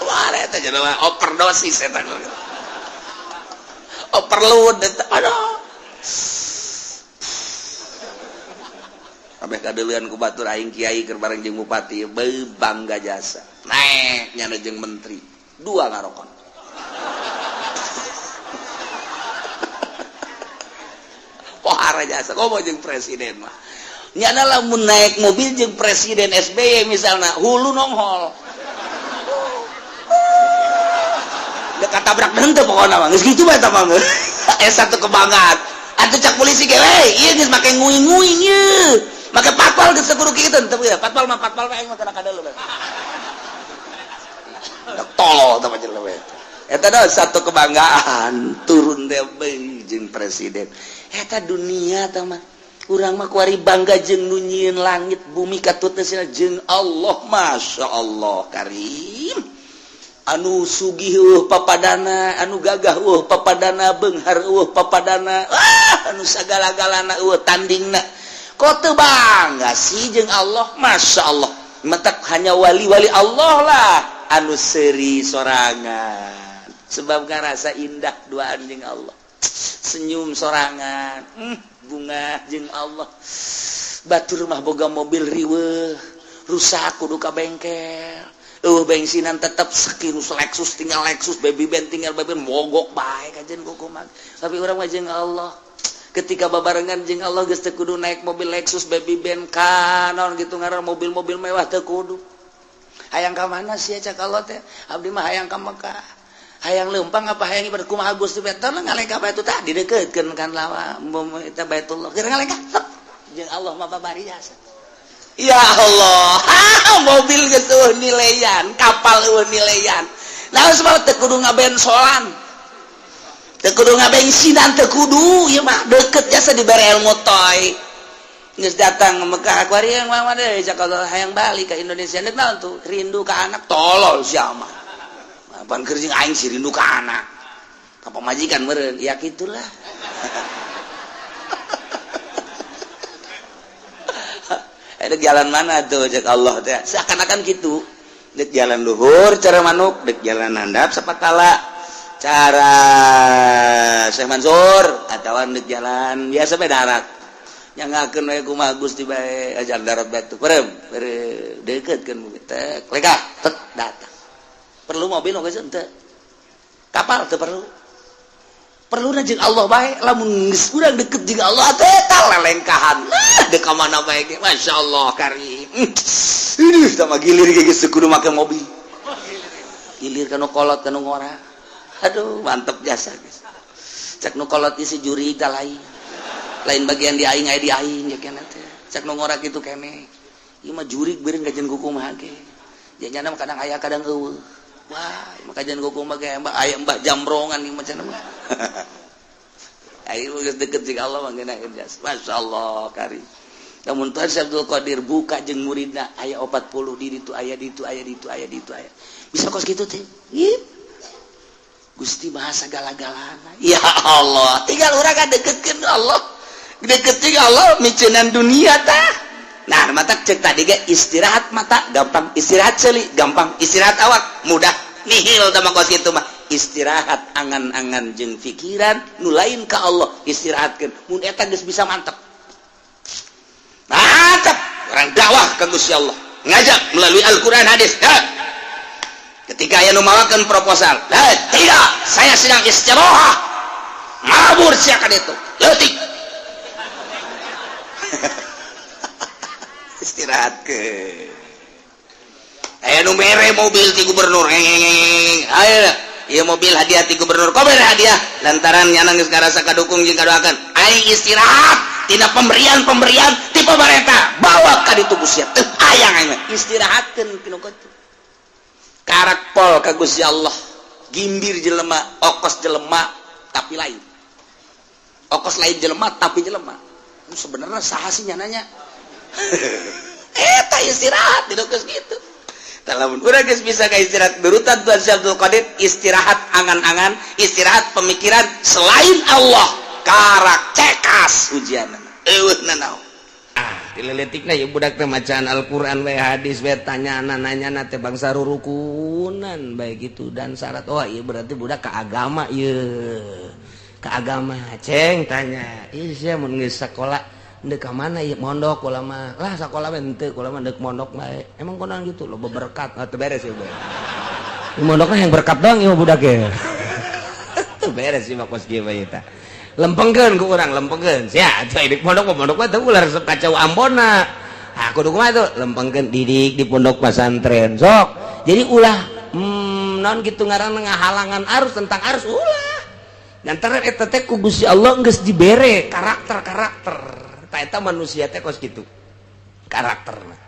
Wah, eta jelema overdosis eta. Overload eta. Aduh. Kabeh kadeuleun ku batur aing kiai keur bareng jeung bupati, beuh bangga jasa. Naek nyana jeung menteri, dua ngarokon. Pohara jasa komo jeung presiden mah. Nyana lamun naik mobil jeung presiden SBY misalna, hulu nonghol. Dek katabrak henteu pokona mah. Geus kitu bae eta mah. Satu kebanggaan. Atuh cak polisi ge we, ieu geus make nguing-nguing ieu. Make patpal geus kudu kitu teu ya. Patpal mah patpal mah aing mah kana kadeuleun. Tolol teh mah jelema eta. Eta dah satu kebanggaan turun teh jeung presiden. Eta dunia teh mah. Urang mah kuari bangga jeung nu nyieun langit bumi katut jeung Allah. Masya Allah Karim, anu sugih papadana, anu gagah papadana, beunghar papadana, ah, anu sagala-galana tandingna. Kok teu bangga sih jeung Allah? Masya Allah, matak hanya wali-wali Allah lah anu seuri sorangan, sebab ngarasa indah duaan jeung Allah, senyum sorangan, bunga jeung Allah. Batur mah boga mobil riweuh, rusak kudu ka bengkel, bensinan tetap sekirus. Lexus tinggal Lexus, Baby Benz tinggal Baby Benz, mogok bae kajen kukuman. Tapi urang mah jeung Allah, ketika babarengan jeung Allah geus teu kudu naik mobil Lexus, Baby Benz, kanon gitu ngaran mobil-mobil mewah teu kudu. "Hayang ka mana sih?" cak Allah teh. "Abdi mah hayang ka Mekah." "Hayang leumpang apa hayang ibadah?" "Kumaha Gusti?" Teh ngalengkah itu tadi deketkeun kan lawa eta Baitullah keur ngalengkah jeung Allah mah babari jasa. Ya Allah, mobil gitu nilaian, kapal nilaian. Nah, sebab teu kudu ngabensolan, teu kudu ngabensinan, teu kudu. Ieu mah deket jasa dibere ilmu toy. Geus datang ke Mekah kuari yang mah deh cak Allah, "Hayang balik ke Indonesia." Nek naon tuh? "Rindu ke anak." Tolol sia mah. Apaan keur jeung aing sih rindu ke anak? Ka pamajikan meureun. Ya kitulah. Dek jalan mana tuh cek Allah teh, seakan-akan gitu. Dek jalan luhur cara manuk, dek jalan handap sapatala cara Syekh Mansur, atau dek jalan biasa bae darat. Nyangakeun we kumaha Gusti bae, ajar darat batu perem deketkeun teh lega tet datang. Perlu mobil geus henteu, kapal teu perlu. Perlu jeung Allah bae. Lamun geus urang deket jeung Allah teh lelengkahan dek ka mana bae ge. Masya Allah Karim, ini sama gilir ge geus kudu make mobil, gilir kanu kolot kanu ngora. Aduh, mantep jasa guys. Cek nu kolot isi juri tah lain lain bagian di aing, aya di aing ya kena teh. Cek nu ngora kitu kene, ieu mah jurig beureun kajian kumaha ge janyana mah, kadang aya kadang eueuh. Wah, maka jangan kumaha ge, mbah aya mbah jambrongan ieu macam mah. Ayo geus deket jeung Allah mah ngeunaheun jasa. Masya Allah Karim. Namun Tuhan Syekh Abdul Qadir buka jeung muridna aya 40 di ditu, aya di ditu, aya di ditu, aya di ditu, aya. Bisa kos kitu teh. Gusti bahasa gala-galana. Ya Allah, tinggal urang deketkeun Allah. Deket jeung Allah miceunan dunia tah. Nah, mata cek tadi ge istirahat mata gampang, istirahat ceuli gampang, istirahat awak mudah. Nihil tah mah kos kitu mah. Istirahat angan-angan jeung pikiran nu lain ka Allah istirahatkeun. Mun eta geus bisa mantep. Mantap, orang dakwah ke Gusti Allah, ngajak melalui Al-Quran hadis. Ha. Ketika aya nu mawakeun proposal, "Eh, tidak, saya sedang istirahat." Mabur sia ka ditu. Leutik. Istirahat ke. Aya nu mere mobil ti gubernur. Ayo, ieu mobil hadiah ti gubernur. Kok mere hadiah? Lantaran nyana geus ngarasa kadukung jeung kadoakeun. Aing istirahat tina pemberian-pemberian ti pemerintah. Bawa ka ditu ku sia. Teu hayang aing mah. Istirahatkeun kinu kitu. Karak pol ka Gusti Allah. Gimbir jelema, okos jelema tapi lain. Okos lain jelema tapi jelema. Sebenarnya saha sih nyananya? Eta istirahat di geus kitu. Lamun urang geus bisa ka istirahat berutan Tuhan Syekh Abdul Qadir, istirahat angan-angan, istirahat pemikiran selain Allah, karak cekas ujian. Eueuh nanaon. Ah, dileletikna ya budak teh macaan Al-Qur'an we, hadis we, tanyana nanyana teh bangsa rurukunan baik gitu dan syarat. Oh iya, berarti budak ke agama ieu, ke agama. Ceng tanya, "Ih, sia mun geus sakola ndek ka mana ieu?" "Mondok kula mah lah, sakola we henteu, kula mah ndek mondok bae." "Emang konan gitu loba berkat?" Ah, teu beres ieu bae. Mondokna yang berkat doang ieu budak ge. Teu beres ieu mah kos kieu bae tah. Lempengkeun ku urang, lempengkeun sia atuh di pondok mah, pondok mah teu ulah resep kacau Ambona. Ah, kudu kumaha tuh? Lempengkeun, didik di pondok pesantren sok. Jadi ulah non gitu ngaranna ngahalangan arus tentang arus ulah. Lantaran eta teh ku Gusti Allah geus dibere karakter-karakter. Tah, eta manusia teh kos kitu karakterna.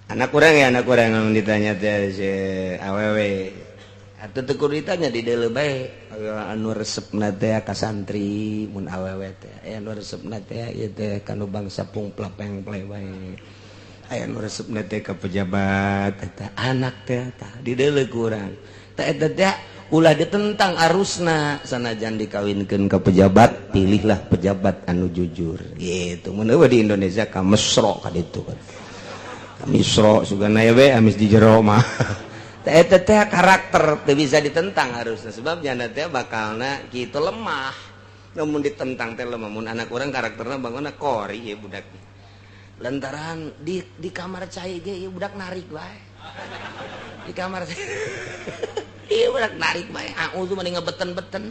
Anak kurang ya, anak kurang ditanya teh si awewe. Atuh teu kudu ditanya di deuleu bae anu resepna teh ka santri mun awewe teh aya nu resepna teh ieu teh ka nu bangsa pungplak pengple bae, aya nu resepna teh ka pejabat. Eta anak teh tah di deuleu ku urang tah eta teh ulah ditentang arusna. Sanajan dikawinkeun ke pejabat, pilihlah pejabat anu jujur gitu. Mun euweuh di Indonesia, ka Mesro ka ditu, ka Misro sugana we amis di jero mah. Tah eta teh karakter teu bisa ditentang harusnya, sebab janda teh bakalna kitu lemah. Namun ditentang teh lemah. Mun anak urang karakterna bangunna kori ya budak, lantaran di kamar cai ge ieu budak narik bae. Di kamar ieu budak narik bae, auzu mending ngebeten-beten.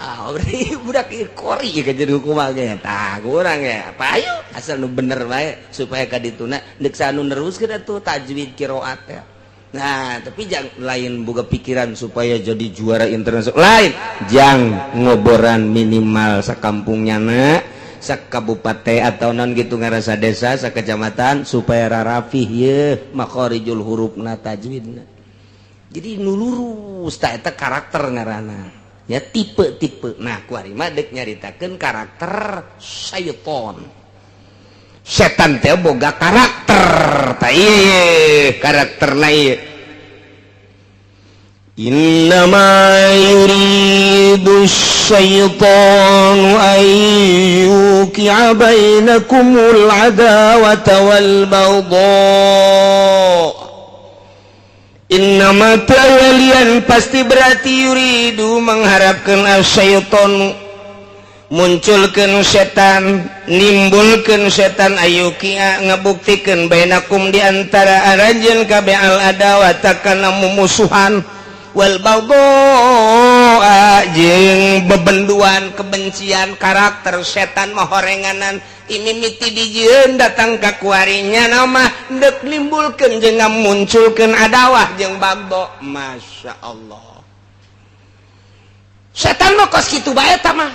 Ah, berarti budak ieu kori ka jadi kumaha ge tah kurang ya. Payu asal nu bener bae supaya ka dituna deuk anu neruskeun atuh tajwid, qiraat teh. Nah, tapi jangan lain boga pikiran supaya jadi juara internasional. Lain, jang ngoboran minimal sakampungnya na, sakabupaten atau non gitu ngarasa desa, sakecamatan supaya rarafih ye makhorijul hurufna, tajwidna. Jadi nu lurus tah eta karakter ngaranna. Ya, tipe-tipe. Nah, kuari mah deuk nyaritakeun karakter syaiton. Setan teh boga karakter. Tah ieu karakterna ieu. إنما يريد الشيطان أن يوقع بينكم العداوة والبغضاء. إنما teu pasti berarti يريد mengharapkan الشيطان munculkan setan, nimbulkan setan, أن يوقع ngebuktikan بينكم diantara aranjeun kabeh العداوة kana mumusuhan والبغضاء jeung bebenduan, kebencian. Karakter setan mah horenganan imimiti dijieun datang ka kuarinya nama dek nimbulkeun jeung ngamunculkeun adawah jeung bagdo. Masya Allah, setan mah kos kitu bae. Tah mah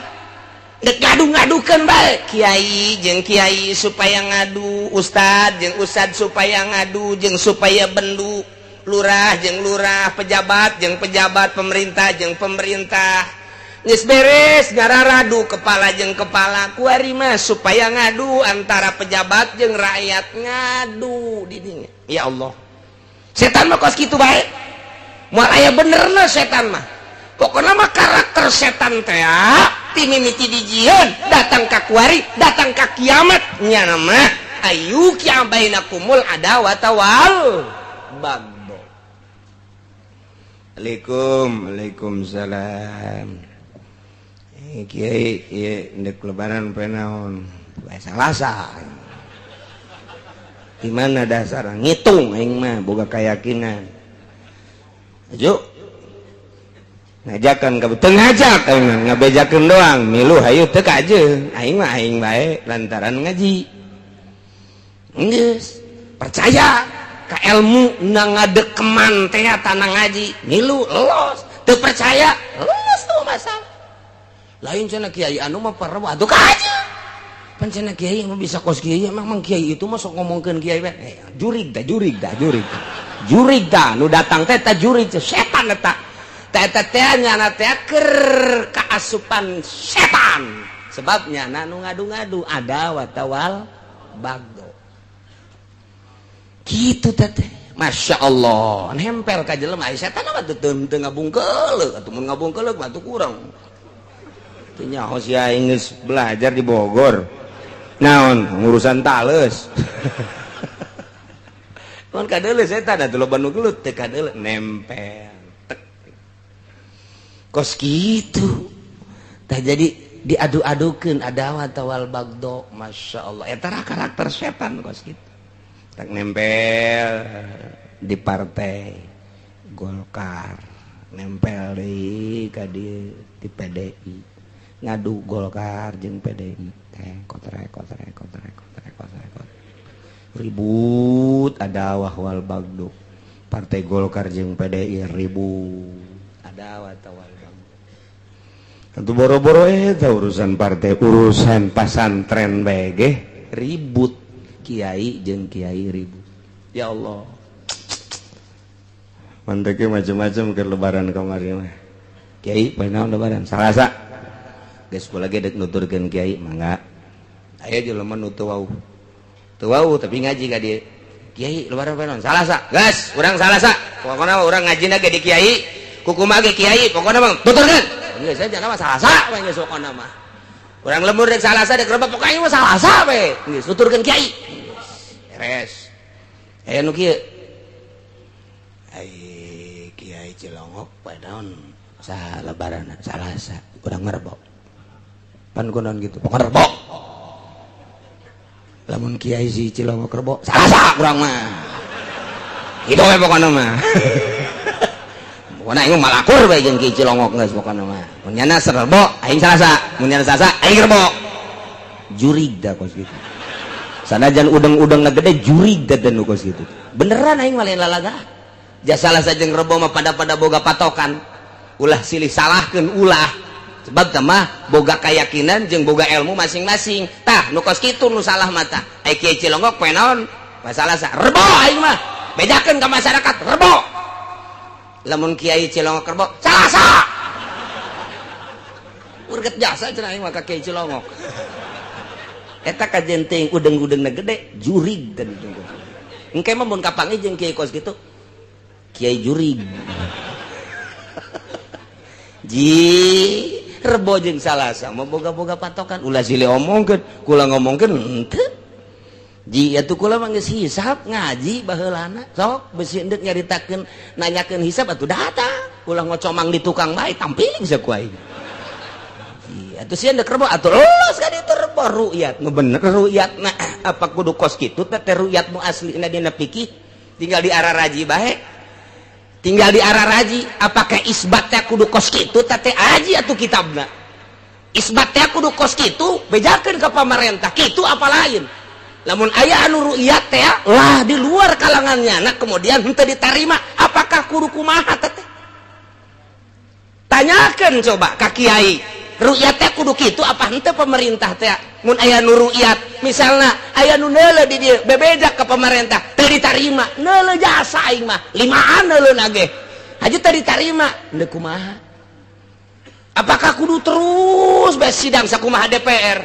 dek ngadu-ngadukeun bae, kiai jeung kiai supaya ngadu, ustad jeung ustad supaya ngadu jeung supaya bendu, lurah jeung lurah, pejabat jeung pejabat, pemerintah jeung pemerintah. Geus beres ngararadu kepala jeung kepala. Kuari mah supaya ngadu antara pejabat jeung rakyat, ngadu di dinya. Ya Allah, setan mah kos kitu bae, moal aya benerna setan mah. Pokoknya mah karakter setan teh ti mimiti dijieun datang ka kuari, datang ka kiamat nya mah أن يوقع بينكم العداوة والبغضاء. Assalamualaikum. Waalaikumsalam. Eh, Kiai, ieu ndek lebaran poe naon? Poe Salasa. Di mana dasar ngitung? Aing mah boga keyakinan. Ayo ngajakan ka teu ngajak, aing mah ngabejakeun doang. Milu hayu teu kajeun. Aing mah aing bae lantaran ngaji. Geus percaya ka ilmu na ngadekeman teh tanah ngaji, milu los. Teu percaya, los tuh masalah lain. Cenah kiai anu mah parah atuh kajeun. Pan cenah kiai mah bisa kos kiai. Emang mang kiai itu mah sok ngomongkeun kiai we. Eh, jurig dah, jurig dah, jurig jurig dah nu datang teh. Ta jurig setan eta teh. Eta teh nyana teh keur kaasupan setan, sebabnya na nu ngadu-ngadu عداوة والبغضاء gitu teh. Masya Allah, nempel ka jelema. Ai setan mah teu teu ngabungkeuleuh atuh. Mun ngabungkeuleuh mah atuh kurang teu nyaho sia. Aing geus belajar di Bogor naon ngurusan tales. Mun kadeuleuh setan atuh loba nu gelut teu kadeuleuh, nempel tek kos kitu tah. Jadi diadu-adukeun عداوة والبغضاء. Masya Allah, eta karakter setan kos kitu. Tak nempel di partai Golkar, nempel di ka di PDI, ngadu Golkar jeung PDI teh kotrek kotrek kotrek kotrek kotrek kotrek, ribut عداوة والبغضاء. Partai Golkar jeung PDI ribut عداوة والبغضاء. Tentu boro-boro eta urusan partai, urusan pasantren bae ge ribut, kiai jeung kiai ribut. Ya Allah. Manteknya macam-macam ke lebaran kemarin mah. Kiai, poe naon lebaran? Salasa. Geus kula ge dek nuturkeun kiai, mangga. Aya jelema nu teu wauh. Teu wauh tapi ngaji ka dieu. Kiai, lebaran poe naon? Salasa. Geus, urang Salasa. Pokona urang ngajina ge di kiai, kukumaha ge kiai, pokona mah tuturkeun. Geus saja mah Salasa we geus pokona mah. Urang lembur dek Salasa dek Rebo pokoknya mah Salasa we. Geus tuturkeun kiai. Beres. Aya nu kieu. Ai Kiai Cilongok poe naon? Sa lebaran Salasa, urang mah Rebo. Pan kunaon gitu, pokona Rebo. Lamun Kiai si Cilongok Rebo, Salasa urang mah. Kitu we pokona mah. Pokona aing malakur bae jeung Kiai Cilongok geus pokona mah. Mun nyana Rebo, aing Salasa. Mun nyana Salasa, aing Rebo. Jurig da kos kitu. Sanajan udeng-udengna gede jurig da nu kos kitu. Beneran aing mah lain lalaga. Ja Salasa jeung Rebo mah pada-pada boga patokan. Ulah silih salahkeun ulah. Sebab tah mah boga keyakinan jeung boga ilmu masing-masing. Tah nu kos kitu nu salah mata. Ai Kiai Cilongok poe naon? Poe Salasa. Rebo aing mah. Bejakeun ka masyarakat Rebo. Lamun Kiai Cilongok Rebo, Salasa. Urget jasa cenah aing mah ka Kiai Cilongok. Eta kajen teuing udeng-udengna gede jurig dan engke mah mun kapanggih jeung kiai kos kitu kiai jurig. Ji Rebo jeung Salasa mah boga-boga patokan ulah silih omongkeun kula ngomongkeun henteu. Ji atuh kula mah geus hisab ngaji baheulana sok besi endek nyaritakeun nanyakeun hisab atuh datang ulah ngocomang di tukang bae tampiling saku aing. Atuh sieun dek Rebo atuh lulus ka ditu Rebo ru'yat nu bener ru'yatna apa kudu kos kitu teh teh ru'yat nu aslina dina fikih tinggal di arah raji bae tinggal di arah raji apakah isbat teh kudu kos kitu teh teh aji atuh kitabna isbat teh kudu kos kitu bejakeun ka pamarentah kitu apa lain lamun aya anu ru'yat teh lah di luar kalangannya nah kemudian henteu ditarima apakah kudu kumaha teh tanyakeun coba ka kiai ru'yat teh kudu kitu apa henteu pemerintah teh mun aya nu ru'yat misalna aya nu neuleuh di dieu bebeja ka pemerintah teu ditarima neuleuh jasa aing mah limaan neuleuh ge haji teu ditarima henteu kumaha apakah kudu terus bae sidang sakumaha DPR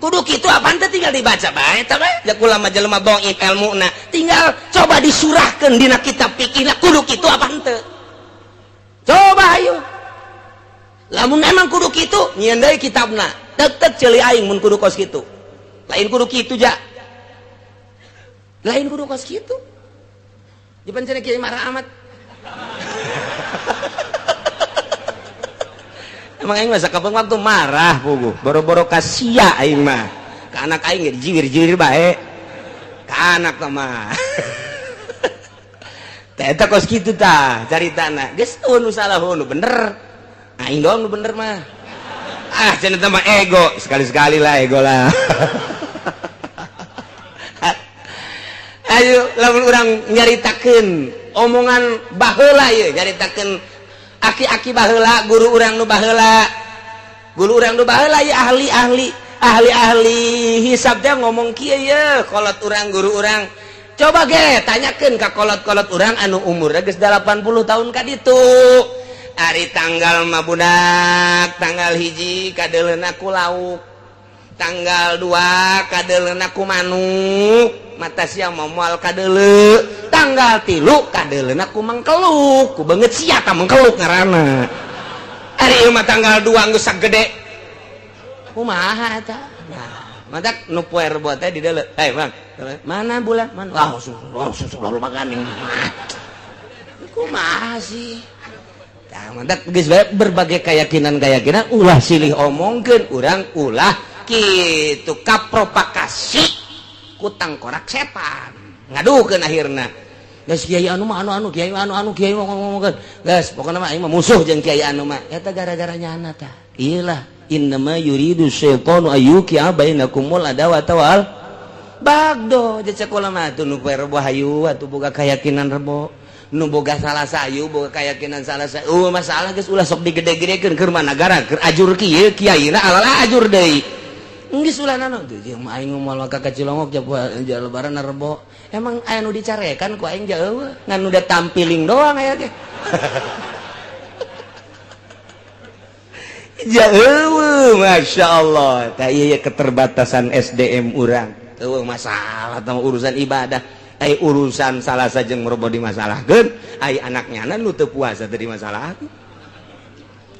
kudu kitu apa henteu tinggal dibaca bae eta bae ja kula mah jelema dhaif ilmuna tinggal coba disurahkeun dina kitab fikihna kudu kitu apa henteu coba ayo lamun emang kudu kitu nyieun deui kitabna tek-tek ceuli aing mun kudu kos kitu lain kudu kitu ja lain kudu kos kitu jepan cenah kiai marah amat emang aing mah sakapeung waktu marah puguh boro-boro kasia aing mah ka anak aing ge dijiwir-jiwir bae ka anak tah mah teh eta kos kitu tah caritana geus nu salah nu bener aing doang nu bener mah ah cenah teh mah ego sekali-sekali lah ego lah ayo lamun urang nyaritakeun omongan baheula ieu nyaritakeun aki-aki baheula guru urang nu baheula guru urang nu baheula ieu ahli-ahli ahli-ahli hisab teh ngomong kieu ye kolot urang guru urang coba ge tanyakeun ka kolot-kolot urang anu umurna geus 80 tahun ka ditu ari tanggal mah budak tanggal 1 kadeuleuna ku lauk tanggal 2 kadeuleuna ku manuk mata sia moal kadeuleu tanggal 3 kadeuleuna ku mangkeluk ku beungeut sia ka mangkeluk ngaranna ari ieu mah tanggal 2 geus sagede kumaha eta nah matak nu poe Rebo teh di deuleu hey Bang mana bulan mana langsung lalu makan kumaha sih berbagai keyakinan-keyakinan ulah silih omongkeun urang ulah kitu kapropagasi ku tangkorak setan ngadukeun akhirna geus kiai anu mah anu kiai anu kiai ngomongkeun geus pokona mah aing mah musuh jeung kiai anu mah eta gara-gara nyana tah ieu lah innama yuridu syaitanu ayyuqi'a bainakumul adawata wal bagdo cek kula mah atuh nu poe Rebo hayu atuh boga keyakinan Rebo nu boga salah sayu boga keyakinan salah sayu masalah geus ulah sok digede-gedekeun keur mah nagara keur ajur kieu kiaina alala ajur deui Geus ulah nanaon teu jeung aing moal ka Cilongok ja lebaran Rebo. Emang aya nu dicarekan ku aing jauh ngan udah tampiling doang aya ge. Jauh, Masya Allah. Tah ieu keterbatasan SDM urang. Eueuh masalah tah urusan ibadah. Ai urusan salah sajeng merobo dimasalahkeun, ai anaknya nu teu puasa teu dimasalahkeun.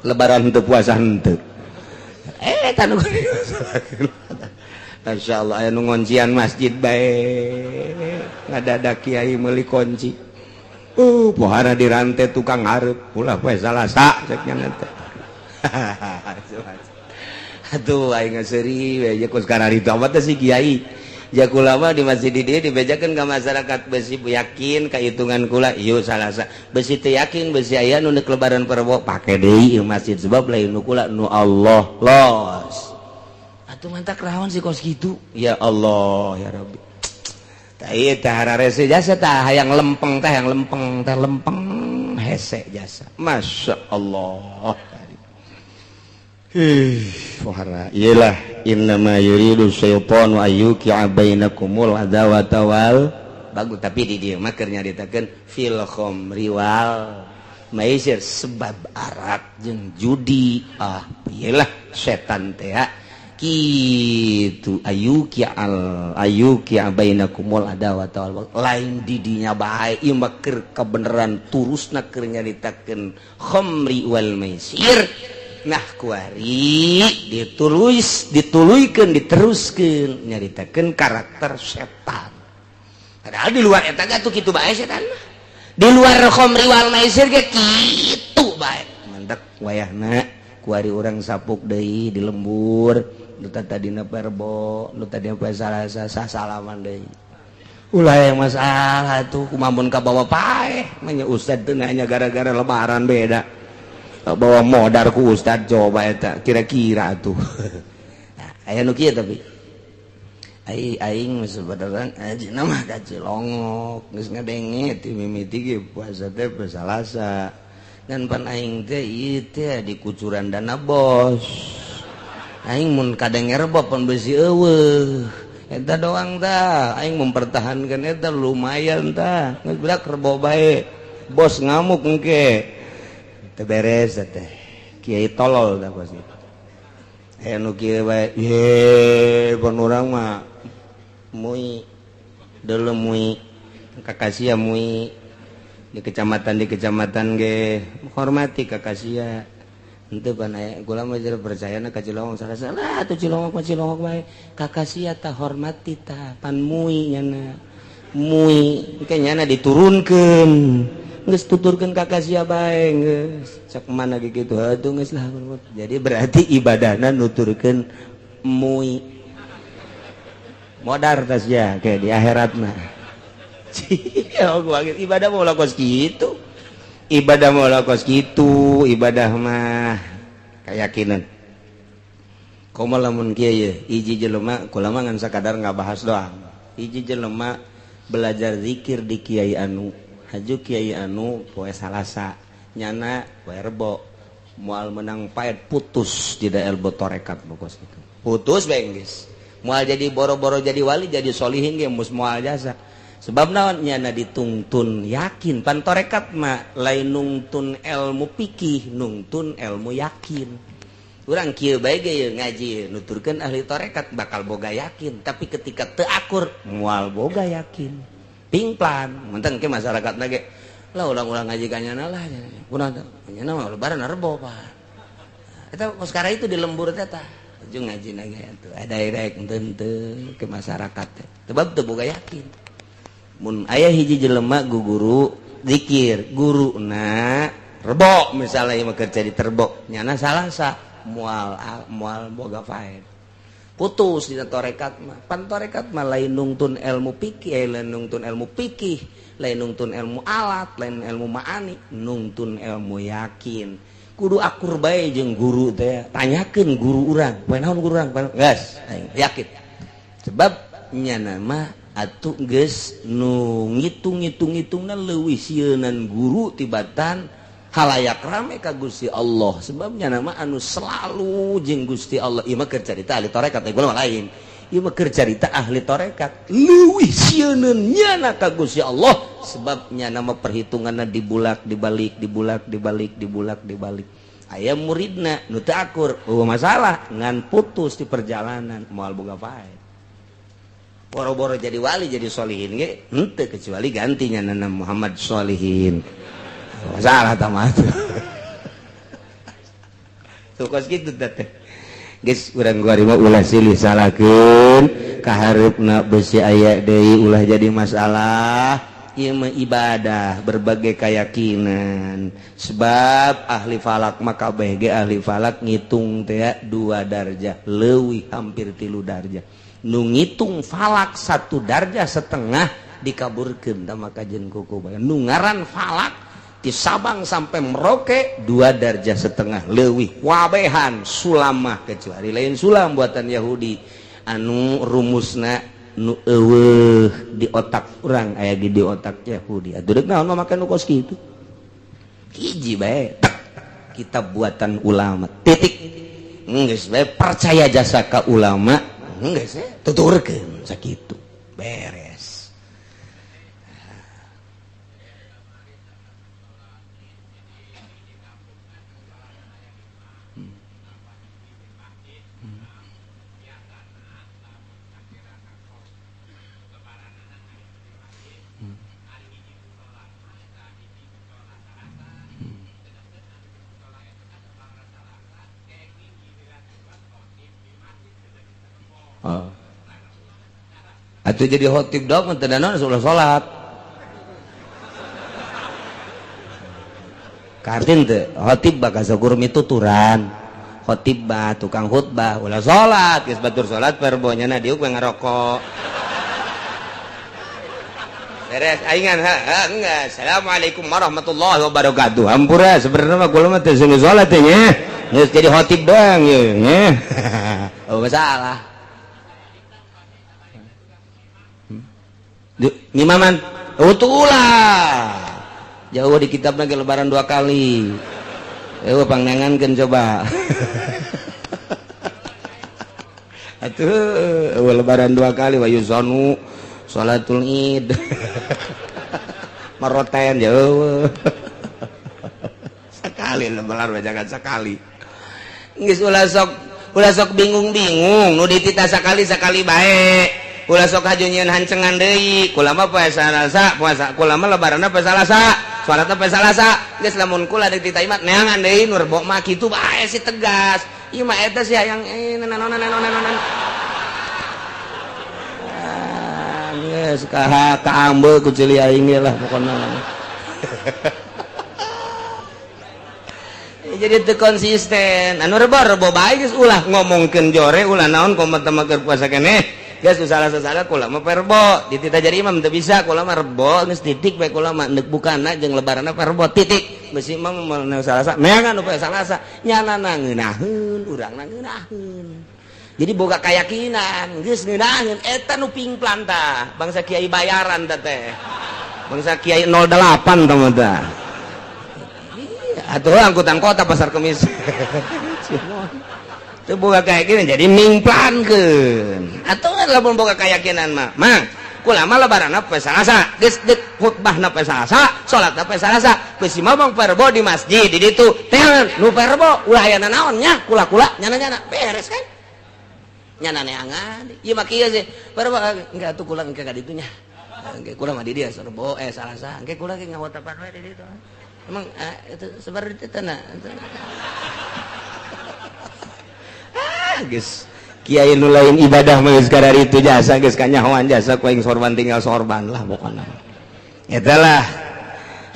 Lebaran teu puasa henteu. Eta nu dimasalahkeun. Masya Allah aya nu ngoncian masjid bae. Ngadadak kiai meuli kunci. Pohara dirante tukang hareup ulah poe Salasa cek nya teh. Aduh aing seuri we je kos kararitu amat teh si kiai. Ja kula mah di masjid di dieu dibejakeun ka masyarakat besi yakin ka hitungan kula ieu Salasa. Besi teu yakin besi aya nu neuk lebaran Rebo pake deui ieu masjid sebab lain nu kula nu Allah los. Atuh mantak rawan si kos kitu. Ya Allah ya Rabbi. Tah ieu teh hararese jasa tah hayang lempeng teh hayang lempeng teh lempeng hese jasa. Masya Allah. Pohara iyalah innama yuridu syaitanu ayyuqi'a bainakumul adawata wal bagus tapi di dieu mah keur nyaritakeun fil khamri wal maisir sebab arak jeung judi ah iyalah setan teh kitu ayyuqi'al ayyuqi'a bainakumul adawata wal lain didinya bae ieu mah keur kabeneran turusna keur nyaritakeun khamri wal maisir. Nah kuari ditulis dituluykeun diteruskeun nyaritakeun karakter setan. Padahal di luar eta ge atuh kitu bae setan mah. Di luar khamri wal maisir ge kitu bae. Mantak wayahna kuari urang sapuk deui di lembur, nu tadina Rebo, nu tadina poe Salasa sasalaman deui. Ulah yang masalah tuh kumaha mun kabawa paeh, mah ustad teu nanya gara-gara lebaran beda. Bawa modar ku ustad coba eta kira-kira tuh. Nah, aya nu kieu tapi ai aing sebenarnya ajina mah ka Cilongok geus ngadenge ti mimiti ge puasa teh poe Salasa dan pan aing teh ieu teh di kucuran dana bos. Aing mun kadenge Rebo pan besi eueuh. Eta doang tah aing mempertahankan eta lumayan tah. Geus budak Rebo bae. Bos ngamuk engke. Teu beres teh kiai tolol dah pasti aya nu kieu bae ye pan urang mah mui deuleu mui kakasia mui di kecamatan ge hormati kakasia henteu pan aya kula mah jadi percayana ka Cilongok salah atuh Cilongok mah Cilongok bae kakasia tah hormati tah pan mui nyana mui engke nyana diturunkeun geus tuturkeun ka kasia bae geus cek mana ge kitu atuh geus lah. Jadi berarti ibadahna nuturkeun mui modar tas ya kayak di akhirat mah. Ibadah mau kos kitu, ibadah mau kos kitu, ibadah mah keyakinan. Komo lamun kieu ye hiji jelema kula mah ngan sakadar ngabahas doang. Hiji jelema belajar zikir di kiai anu haju kiai anu poe Salasa nyana poe Rebo moal menang paet putus tidak elbo torekat bokos itu putus bae geus moal jadi boro-boro jadi wali jadi solihin ge mus moal jasa sebab naon nyana ditungtun yakin pan torekat mah lain nungtun ilmu pikih nungtun ilmu yakin. Urang kieu bae ge ngaji nuturkeun ahli torekat bakal boga yakin tapi ketika teu akur moal boga yakin. Pingplan, menteng ke masyarakat lagi lah ulang-ulang ngaji kanyana lah, kurang kanyana mah lebaran Rebo pak. Eta sekarang itu di lembur teh tah, jeung ngaji nage atuh, ada rek henteu ke masyarakat teh. Sebab teu boga yakin. Mun aya hiji jelema guru zikir, guruna Rebo misalnya ieu mah keur jadi terbo, nyana Salasa moal moal boga faed. Putus dina torekat mah. Pan torekat mah lain nungtun ilmu pikih, lain nungtun ilmu pikih, lain nungtun ilmu alat, lain ilmu ma'ani, nungtun ilmu yakin. Kudu akur bae jeung guru teh. Tanyakeun guru urang, poe naon guru urang? Geus, aing yakin. Sebab nyana mah atuh geus nu ngitung-ngitung-ngitungna leuwih sieunan guru tibatan Halayak rame ka Gusti Allah, sebabnya nama anu selalu jeung Gusti Allah. Ieu mah keur carita ahli tarekat, ieu mah lain. Ieu mah keur carita ahli tarekat. Leuwih sieuneun nyana ka Gusti Allah, sebabnya nama perhitunganna dibulak dibalik, dibulak dibalik, dibulak dibalik. Aya muridna nu teu akur, eueuh masalah, ngan putus di perjalanan, moal boga faed. Boro-boro jadi wali, jadi solihin ge henteu, kecuali gantinya nana Muhammad Solihin. Masalah tamat. Tuh kos kitu teh. Geus urang gua mah ulah silih salahkeun, kahareupna besi aya deui, ulah jadi masalah. Ieu mah ibadah berbagai keyakinan. Sebab ahli falak mah kabeh ge ahli falak ngitung teh 2 darjah leuwih, hampir 3 darjah. Nu ngitung falak 1 darjah setengah dikaburkeun tah kajen kuku. Nu ngaran falak di Sabang sampai Merauke 2 darjah setengah leuwih wabehan sulamah, kecuali lain sulam buatan Yahudi anu rumusna nu eueuh di otak urang, aya di otak Yahudi. Atuh deuk naon make nu kos kitu, hiji bae kitab buatan ulama titik. Geus bae percaya jasa ka ulama, geus tuturkeun sakitu beres. Oh. Atau jadi khotib dong, teu naon ulah salat. Kartin teu khotib bakal sakur mituturan. Khotib bah tukang khutbah ulah salat, geus batur salat perbonya na diuk we ngarokok. Beres aingan ha, enggak. Assalamualaikum warahmatullahi wabarakatuh. Hampura sebenarnya mah kula mah teu salat teh nya. Geus jadi khotib doang ye nya. Oh masalah. Ngimaman utulah jauh di kitab lagi lebaran 2 kali. Pangnangankeun coba. Atuh lebaran 2 kali wa yuzanu salatul id. Maroten jauh. Sekali lebaran jangan sekali. Geus ulah sok bingung-bingung nu ditita sekali-sekali bae. Ulah sok haju nyieun hancengan deui. Kula mah poe Salasa, puasa kula mah lebaranna poe Salasa, salatna poe Salasa. Geus lamun kula deuk ditita imat neangan deui nu rebo mah kitu bae si tegas. Ieu mah eta si hayang nanon. Ah, geus ka kaambe ku ceuli aing ge lah pokona. Jadi teu konsisten. Anu rebo bae geus ulah ngomongkeun jore, ulah naon komo teh keur puasa keneh. Geus salah-salah kula mah perbo, ditita jadi imam teu bisa, kula mah rebo geus titik bae kula mah neuk bukana jeung lebaranna perbo titik. Besi imam mah Salasa, neangan nu poe Salasa, nyana ngeunaheun, urangna ngeunaheun. Jadi boga keyakinan, geus ngeunaheun eta nu pingplan tah, bangsa kiai bayaran tah teh. Bangsa kiai 08 tah mah tah. Atuh angkutan kota pasar kemis. Itu boga keyakinan jadi mingplankeun. Atuh lamun boga keyakinan mah, mang kula mah lebaranna poe Salasa, geus deuk khutbahna poe Salasa, salatna poe Salasa, geus mah bang perbo di masjid di ditu. Teh nu perbo ulah aya nanaon nya, kula-kula nyana-nyana beres kan? Nyana neangan. Ieu mah kieu sih. Perbo enggak atuh kula engke ka ditu nya. Engke kula mah di dieu rebo Salasa, engke kula ge ngahotapan we di ditu. Emang itu seperti itu tanah. Ah, geus kiai nu lain ibadah mah geus kadar itu jasa geus kanyahoan jasa ku aing sorban tinggal sorban lah pokona. Eta lah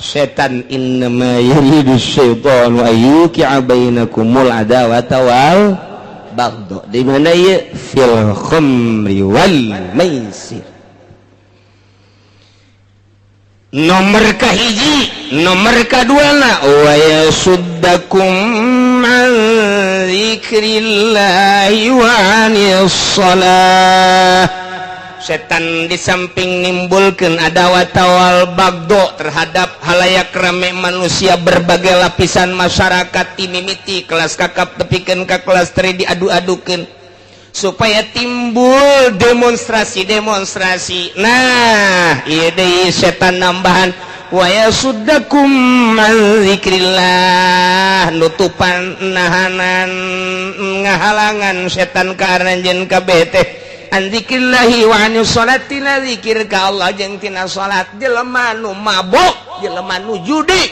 setan innama yuridu syaitanu ayyuqi'a bainakumul adawata wal baghdha. Di mana ieu fil khamri wal maisir. Nomor kahiji, nomor kaduana wa yasuddakum an dzikrillahi wa anis shalah. Setan di samping nimbulkan adawat wal bagdo terhadap khalayak rame manusia, berbagai lapisan masyarakat, timimiti kelas kakap tepikeun ka kelas tri, diadu-adukeun supaya timbul demonstrasi-demonstrasi. Nah, ieu deui setan nambahan wa yasuddakum an dzikrillah, nutupan, nahanan, ngahalangan setan ka aranjeun kabeh teh an dzikrillahi wa anis sholati, la zikir ka Allah jeung tina salat. Jelema nu mabok, jelema nu judi,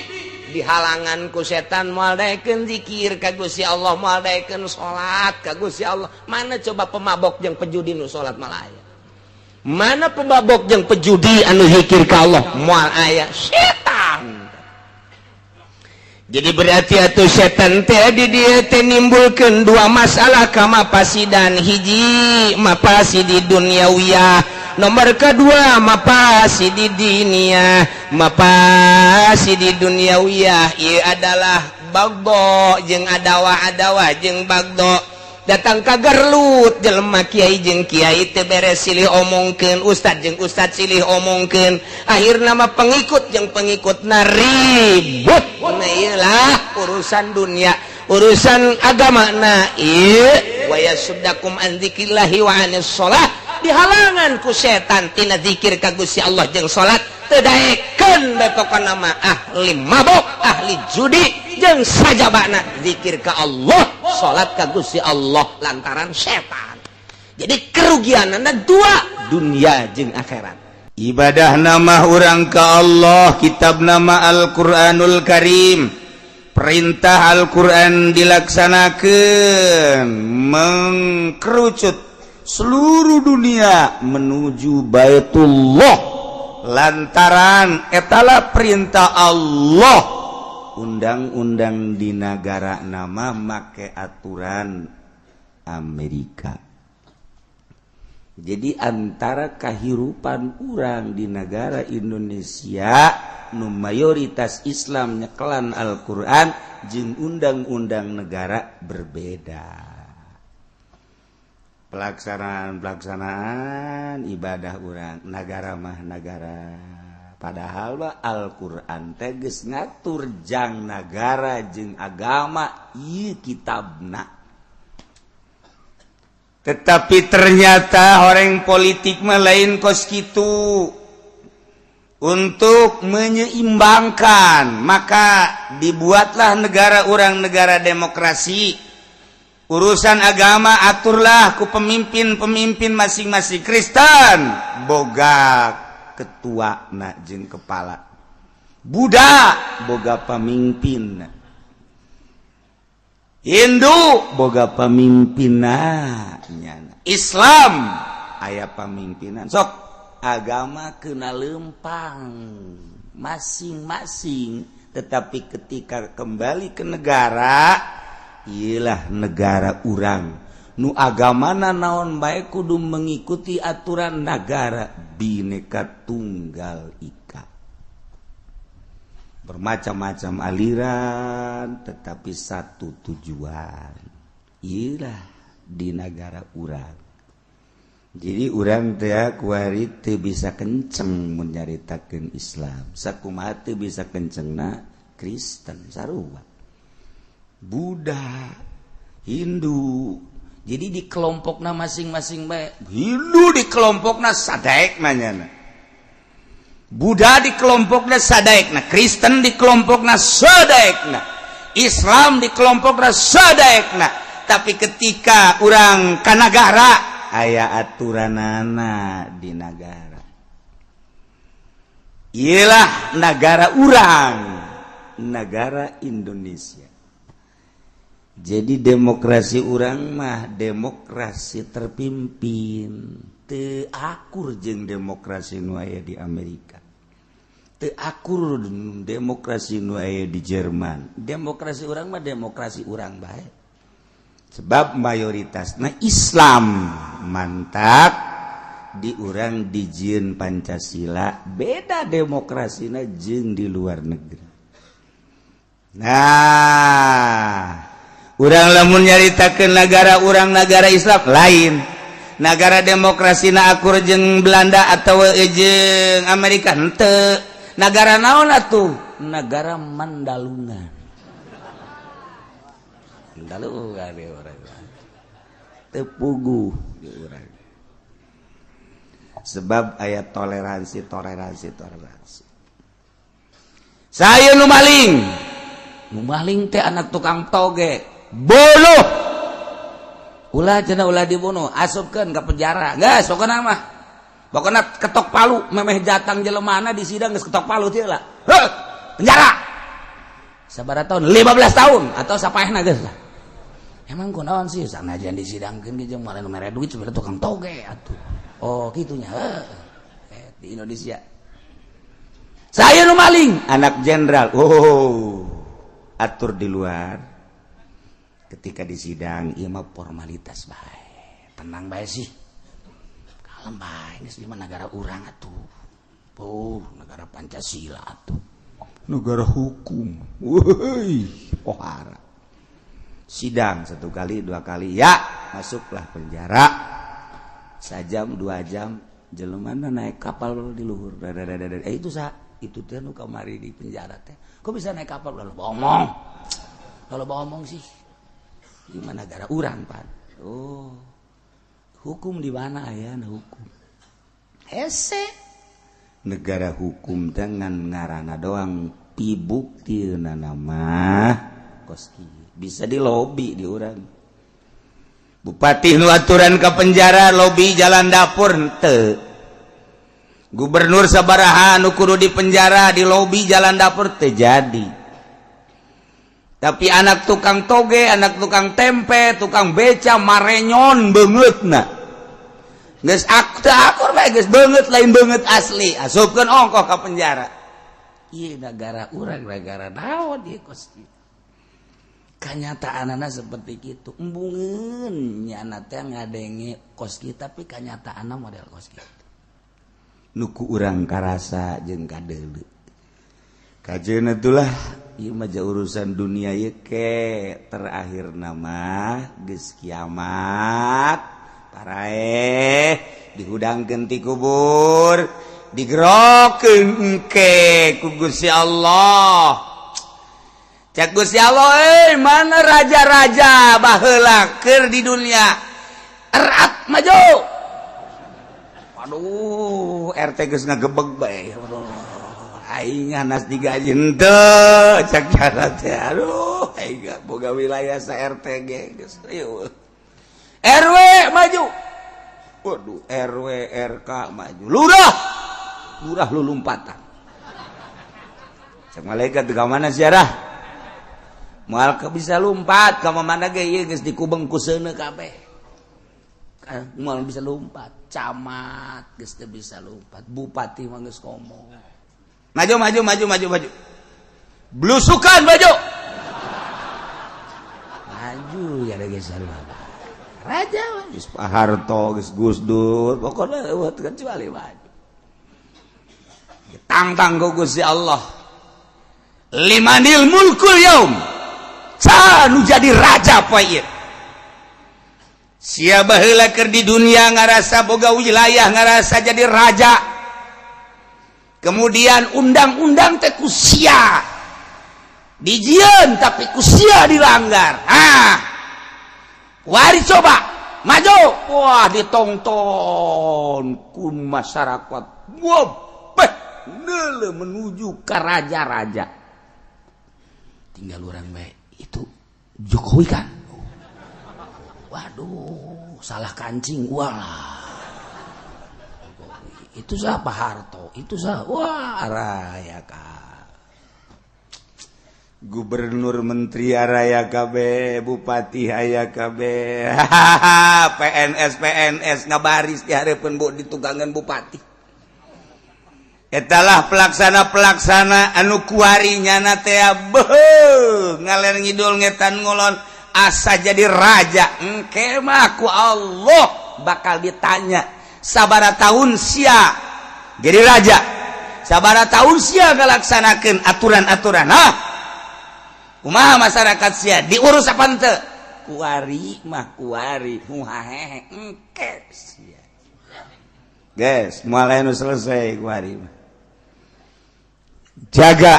dihalangan ku setan moal daekeun zikir ka Gusti Allah, moal daekeun salat ka Gusti Allah. Mana coba pemabok jeung pejudi nu salat? Moal aya. Mana pemabok jeung pejudi anu zikir ka Allah? Moal aya. Setan jadi berarti atau setan teh di dia teh nimbulkeun dua masalah ka mapasidan. Hiji, mapasidi duniawiyah. Nomor kedua, mapasidi diniyah. Mapasidi duniawiyah ieu adalah bagdo jeung adawa-adawa jeung bagdo datang ka garlut. Jelema kiai jeung kiai teu beres, silih omongkeun. Ustad jeung ustad silih omongkeun. Akhirna mah pengikut jeung pengikut na ribut. Nah, iyalah urusan dunia. Urusan agama na ieu wa yasuddakum an dzikrillahi wa anis shalah, dihalangan ku setan tina zikir ka Gusti Allah jeung salat. Teu daekeun bae. Pokona mah ahli mabok, ahli judi jeung sajabana zikir ka Allah, salat ka Gusti Allah lantaran setan. Jadi kerugianana dua, dunia jeung akhirat. Ibadah nama urang ka Allah, kitab nama Al-Quranul Karim, perintah Al-Quran dilaksanakan, mengkerucut seluruh dunia menuju Baitullah lantaran etalah perintah Allah. Undang-undang di negara nama make aturan Amerika. Jadi antara kehidupan urang di negara Indonesia nu mayoritas Islam, nyekelan Al-Quran, jeung undang-undang negara berbeda pelaksanaan pelaksanaan ibadah urang. Negara mah negara, padahal mah Al-Quran teh geus ngatur jang negara jeung agama, ieu kitabna. Tetapi ternyata orang politik mah lain kos kitu. Untuk menyeimbangkan, maka dibuatlah negara urang negara demokrasi. Urusan agama aturlah ku pemimpin-pemimpin masing-masing. Kristen boga ketua na jeung kepala, Buddha boga pemimpin, Hindu boga pemimpinna, Islam aya pemimpinan. Sok agama kena lempang masing-masing, tetapi ketika kembali ke negara, ialah negara urang nu agamana naon bae kudu mengikuti aturan negara. Bineka Tunggal Ika, bermacam-macam aliran tetapi satu tujuan, ialah di negara urang. Jadi urang teh kuari teu bisa kenceng menyaritakeun Islam, sakumaha teu bisa kencengna Kristen, sarua Buddha, Hindu. Jadi di kelompokna masing-masing bae. Hindu di kelompokna sadaek nanya, Buddha di kelompokna sadaekna, Kristen di kelompokna sadaekna, Islam di kelompokna sadaekna. Tapi ketika urang ka nagara, aya aturanana di negara. Iyalah negara urang, negara Indonesia. Jadi demokrasi urang mah demokrasi terpimpin, teu akur jeung demokrasi nu aya di Amerika, teu akur demokrasi nu aya di Jerman. Demokrasi urang mah demokrasi urang bae, sebab mayoritas nah Islam. Mantap di urang dijieun Pancasila, beda demokrasina jeung di luar negeri. Nah, urang lamun nyaritakeun negara urang negara Islam lain. Negara demokrasi na akur jeung Belanda atau jeung Amerika henteu. Negara naon atuh? Negara Mandalungan. Mandalungan di urang teu puguh di urang, sebab aya toleransi, toleransi, toleransi. Saya nu maling, nu maling teh anak tukang toge, bunuh. Ulah cenah, ulah dibunuh, asupkeun ke penjara. Geus, pokona mah, pokona ketok palu. Memeh jatang jelemana di sidang geus ketok palu teh lah. Heuh, penjara sabaraha tahun? 15 tahun atau sapaehna geus lah. Emang kunaon sih? Sanajan disidangkeun ge jeung malah nu mere duit sebenarnya tukang toge atuh. Oh, gitunya. Eh, di Indonesia saya nu maling anak jenderal. Oh, atur di luar. Ketika di sidang, ieu mah formalitas bae, tenang bae sih, kalem bae, geus di negara urang atuh. Oh, negara Pancasila atuh, negara hukum. Woi, pohara sidang satu kali, dua kali, ya masuklah penjara. Sajam 2 jam jelema naik kapal di luhur. Eh, itu sa itu teh nu kamari di penjara teh kok bisa naik kapal? Lalu ngomong, kalau ngomong sih di mana negara urang pan? Oh, hukum di mana ya? Hukum hese, negara hukum dengan ngarana doang, pibukti nama kos bisa di lobi di urang. Bupati nu aturan ke penjara lobi jalan dapur henteu. Gubernur sabaraha nu kudu di penjara di lobi jalan dapur teu jadi. Tapi anak tukang toge, anak tukang tempe, tukang beca marenyon beungeutna geus akur bae, geus beungeut lain beungeut asli, asupkeun ongkoh ka penjara. Ieu negara urang negara naon ieu kos kieu? Kenyataan seperti itu. Embungeun nyana teh ngadenge kos kieu, tapi kenyataan model kos kitu nu ku urang karasa jeung kadeuleu kajeun. Itulah, ieu mah urusan dunia ieu. Ke terakhir nama geus kiamat, paraeh dihudangkeun ti kubur, digerokeun engke ku Gusti Allah. Cek Gusti Allah, eh, mana raja-raja baheula keur di dunia? Erat maju. Aduh, RT geus ngagebeg bae. Aduh, aing nas digaji henteu, cek cara teh. Aduh, aing boga wilayah sa RT ge geus. RW maju. Waduh, RW, RK maju. Lurah. Lurah lu lompatan. Cek malaikat, ke mana ziarah? Moal ke bisa lompat ka mana ge, ieu geus dikubeng ku seuneu kabeh. Moal bisa lompat. Camat geus teu bisa lompat, bupati mah geus ngomong. Maju, maju, maju, maju, maju. Blusukan maju. Maju ya geus. Raja geus Pak Harto, geus Gus Dur, pokoknya kecuali maju. Tangtang ku Gusti Allah. Limanil mulkul yaum? Nu jadi raja poe ieu? Sia baheula keur di dunia ngarasa boga wilayah, ngarasa jadi raja, kemudian undang-undang teh ku sia dijieun, tapi ku sia dilanggar. Ah, wari coba maju. Wah, ditongton ku masyarakat. Wah, beh, menuju ke raja-raja. Tinggal orang baik itu Jokowi kan. Waduh, salah kancing. Wah, itu siapa? Harto itu siapa? Wah, raya kah? Gubernur, menteri raya KB, bupati aya KB, PNS PNS ngabaris di hadapan bu di tugangan bupati. Etalah pelaksana-pelaksana anu kuari nyana teh ngaler ngidul, ngetan ngulon, asa jadi raja. Engke mah ku Allah bakal ditanya, sabara tahun sia jadi raja? Sabara tahun sia ngalaksanakeun aturan-aturan? Hah, kumaha masyarakat sia diurus apa henteu? Kuari mah kuari muhahehe engke sia. Guys, moal anu selesai kuari mah. Jaga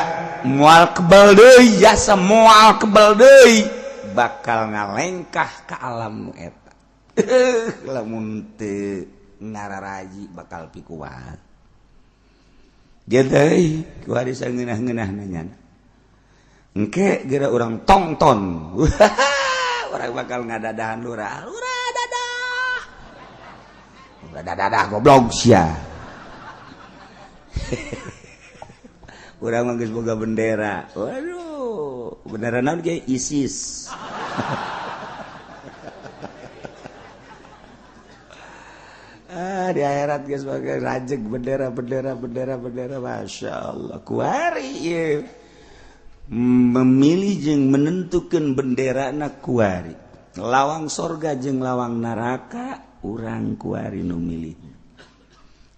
moal kebal deui, jasa moal kebal deui, bakal ngalengkah ke alam nu eta. Lamun teu ngararaji bakal pikuat. Gitu kuari sangeunah-ngeunah nanya. Engke geura urang tongton. Orang bakal ngadadahan lurah. Lurah dadah. Lurah dadah goblok sia. Urang mah geus boga bendera. Waduh, bendera naon ge ISIS. Ah, di akhirat geus boga rajeg bendera bendera bendera bendera, Masya Allah. Kuari ieu memilih jeung menentukan bendera na kuari. Lawang sorga jeung lawang neraka urang kuari nu milih.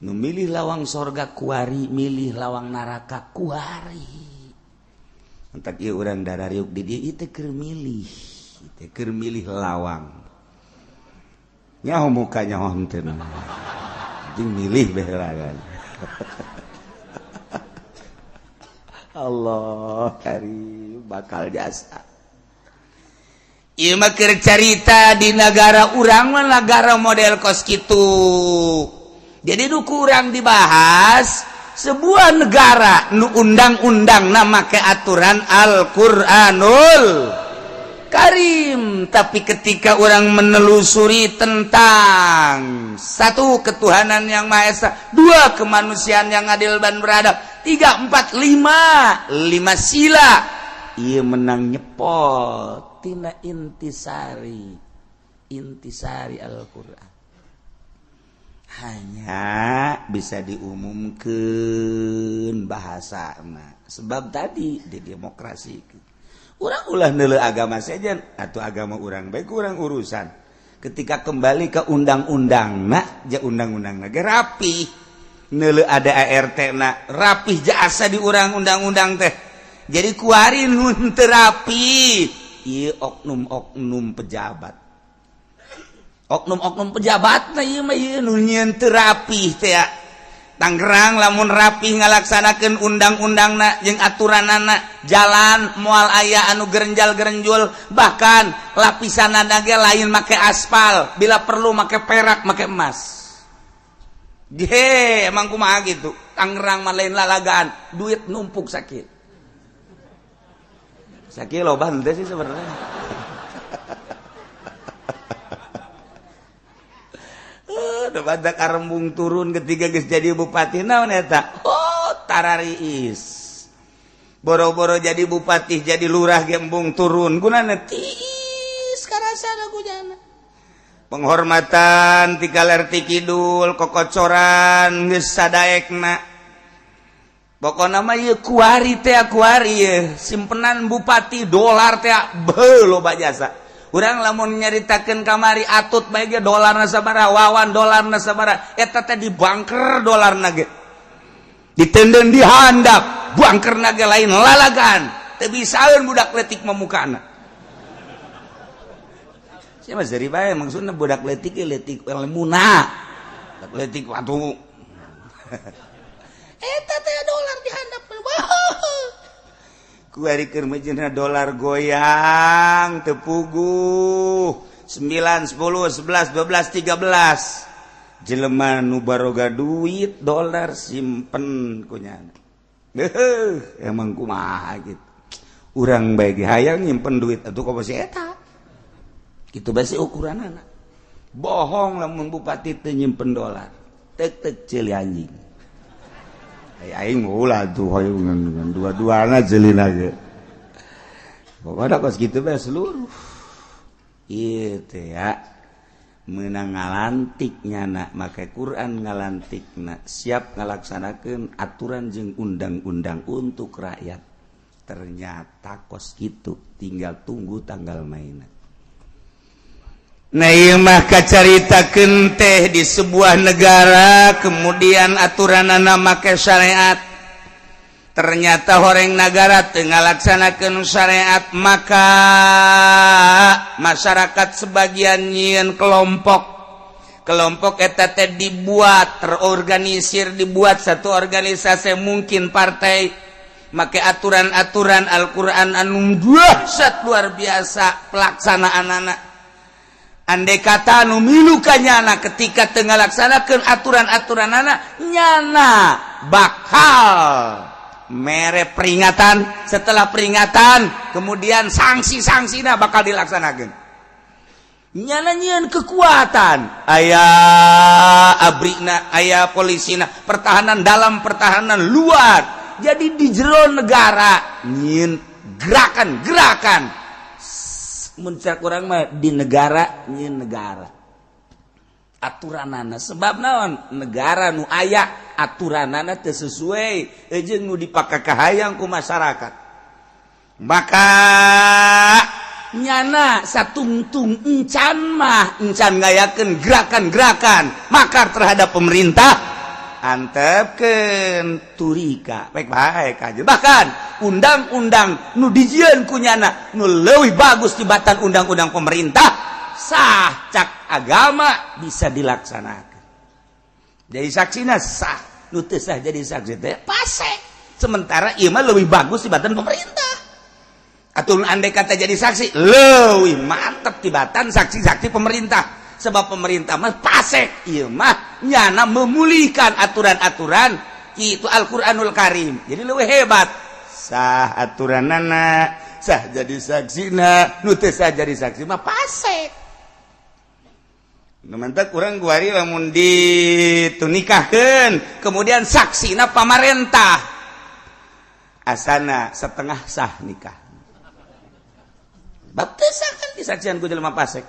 Nu milih lawang sorga kuari, milih lawang neraka kuari. Entak ieu urang darariuk di dieu ieu teh keur milih, teh keur milih lawang. Nyaho muka nyaho henteu. Jeung milih bae heula. Allah karim bakal jasa. Ieu mah keur carita di negara urang mah negara model kos kitu. Jadi nu kurang dibahas sebuah negara nu undang-undangna make aturan Al-Qur'anul Karim, tapi ketika orang menelusuri tentang satu ketuhanan yang Maha Esa, dua kemanusiaan yang adil dan beradab, 3, 4, 5, 5 sila, ia menang nyepot tina intisari, intisari Al-Quran. Hanya bisa diumumkan bahasa sebab tadi di demokrasi. Urang ulah neuleuh agama sejen atau agama urang baik urang urusan. Ketika kembali ke undang-undang na, ja undang-undang na ge rapi. Neuleuh ada ART na rapih jasa di urang undang-undang teh. Jadi kuari nu teu rapi. Ieu oknum-oknum pejabat. Oknum-oknum pejabat na ieu mah ieu nu nyieun teu rapih teh. Tangerang lamun rapih ngalaksanakeun undang-undangna jeung aturanana, jalan moal aya anu gerenjal-gerenjul, bahkan lapisanana ge lain make aspal, bila perlu make perak, make emas. Ge, emang kumaha gitu. Tangerang mah lain lalagaan, duit numpuk sakit. Sakit loba henteu sih sebenarnya. Udah badak arembung turun ketika geus jadi bupati naon eta? Oh, tarariis. Boro-boro jadi bupati, jadi lurah gembung turun. Gunana tiis karasana gunana. Penghormatan ti kaler ti kidul kokocoran geus sadaekna. Pokona mah ieu kuari teh kuari ieu simpenan bupati dolar teh beuh loba jasa. Urang lamun nyaritakeun kamari atut bae ge dolarna sabaraha, wawan dolarna sabaraha, eta teh di bangker dolarna ge. Ditenden di handap, bangkerna ge lain lalagan. Teu bisaeun budak leutik mamukana. Sia mah seuri bae maksudna budak leutik ge leutik ilmuna. Budak leutik atuh. Eta teh dolar di handap. Kuari keur meujeuhna dolar goyang teu puguh 9 10 11 12 13 jelema nu baroga duit dolar simpen kunyana. Heuh, emang kumaha gitu. Urang bae ge hayang nyimpen duit atuh komo si eta. Kitu bae si ukuranana. Bohong lamun bupati teu nyimpen dolar. Tek-tek ceuli anjing. Aing ulah tuh hoyong dua-duana ceulina ge. Pokokna kos kitu bae seluruh. Ieu teh ya meunang ngalantik nyana make Quran ngalantikna siap ngalaksanakeun aturan jeung undang-undang untuk rakyat. Ternyata kos kitu tinggal tunggu tanggal mainan. Nah ieu mah kacaritakeun teh di sebuah negara kemudian aturanana make syariat. Ternyata horeng nagara teu ngalaksanakeun syariat, maka masyarakat sebagian nyieun kelompok. Kelompok eta teh dibuat terorganisir, dibuat satu organisasi, mungkin partai, make aturan-aturan Al-Qur'an anu dahsyat luar biasa pelaksanaan. Anak andai kata nu milu ka nyana, ketika teu ngalaksanakeun aturan-aturan anak, nyana bakal mere peringatan. Setelah peringatan, kemudian sanksi-sanksina bakal dilaksanakan. Nyana nyieun kekuatan, aya abrina, aya polisina, pertahanan dalam, pertahanan luar. Jadi di jero negara nyieun gerakan-gerakan. Mun cek urang mah di negara nyieun negara aturanana. Sebab naon? Negara nu aya aturanana teu sesuai jeung nu dipakakahayang ku masyarakat, maka nyana satungtung encan mah encan ngayakeun gerakan-gerakan makar terhadap pemerintah, antepkeun turika baik-baik aja. Bahkan undang-undang nu dijieun ku nyana nu leuwih bagus tibatan undang-undang pemerintah, sah cak agama, bisa dilaksanakan. Jadi saksina sah, nu teu sah jadi saksi teh pasek. Sementara ieu mah leuwih bagus tibatan pemerintah atau andai kata jadi saksi leuwih mantep tibatan saksi-saksi pemerintah, sebab pemerintah mah pasek, ieu mah nyana memulihkan aturan-aturan itu Al-Qur'anul Karim, jadi leuwih hebat. Sah aturanana, sah jadi saksina, nu teu sah jadi saksi mah pasek. Nu mantak urang kuari lamun ditunikahkeun kemudian saksina pamarentah, asana setengah sah nikah. Bab teu sah kan disaksian ku jelema pasek,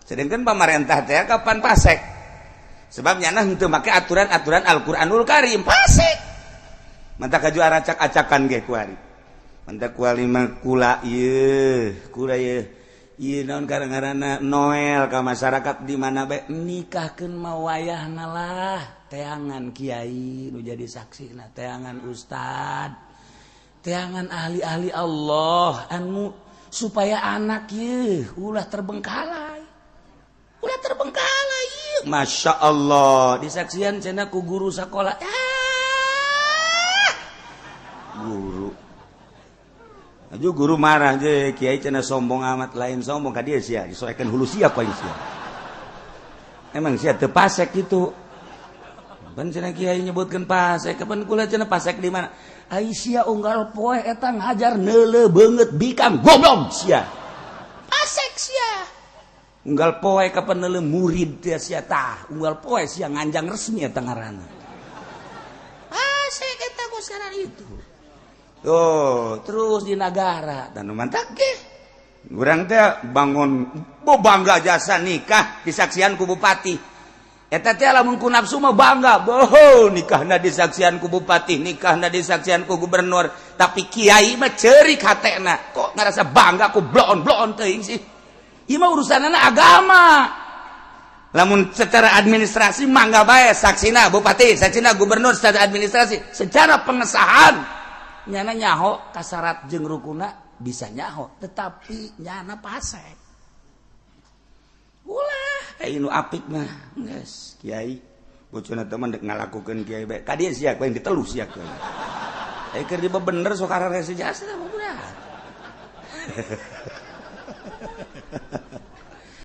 sedangkan pamarentah teh kapan pasek? Sebab nyana henteu make aturan-aturan Al-Qur'anul Karim, pasek. Mantak kaju aracak-acakan ge kuari. Mantak kuari mah kula ieu, kula ieu. Ieu naon ngaranna, Noel ka masyarakat di mana bae, nikahkeun mah wayahna lah teangan kiai nu jadi saksi, na teangan ustad, teangan ahli-ahli Allah anu supaya anak ye ulah terbengkalai, ulah terbengkalai. Masya Allah, disaksian cenah ku guru sekolah. Ah! Guru. Aju guru marah je, kiai cenah sombong amat. Lain sombong ka dia sia, disoekeun hulu sia ku sia. Emang sia teu pasek gitu. Pan cenah kiai nyebutkeun pasek, kapan kula cenah pasek di mana? Ai sia unggal poe eta ngajar neuleu beungeut bikang, goblok sia. Pasek sia. Unggal poe kapan neuleu murid teh sia tah, unggal poe sia nganjang resmi eta ngaranna. Pasek eta ku itu. Tuh, terus di negara dan mantak ge. Urang teh bangun bo bangga jasa nikah disaksian ku bupati. Eta teh lamun ku nafsu mah bangga, boho nikahna disaksian ku bupati, nikahna disaksian ku gubernur, tapi kiai mah ceurik hatena. Kok ngerasa bangga ku bloon-bloon teuing sih. Ieu mah urusanana agama. Lamun secara administrasi mangga bae saksina bupati, saksina gubernur secara administrasi, secara pengesahan nyana nyaho kasarat jeung rukuna bisa nyaho, tetapi nyana pasek. Ulah eh nu apik mah geus kiai bocona teman dek ngalakukeun kiai bae ka dieu sia yang ditelu sia keun. Eh, keur bener sok arese jasa mah budak.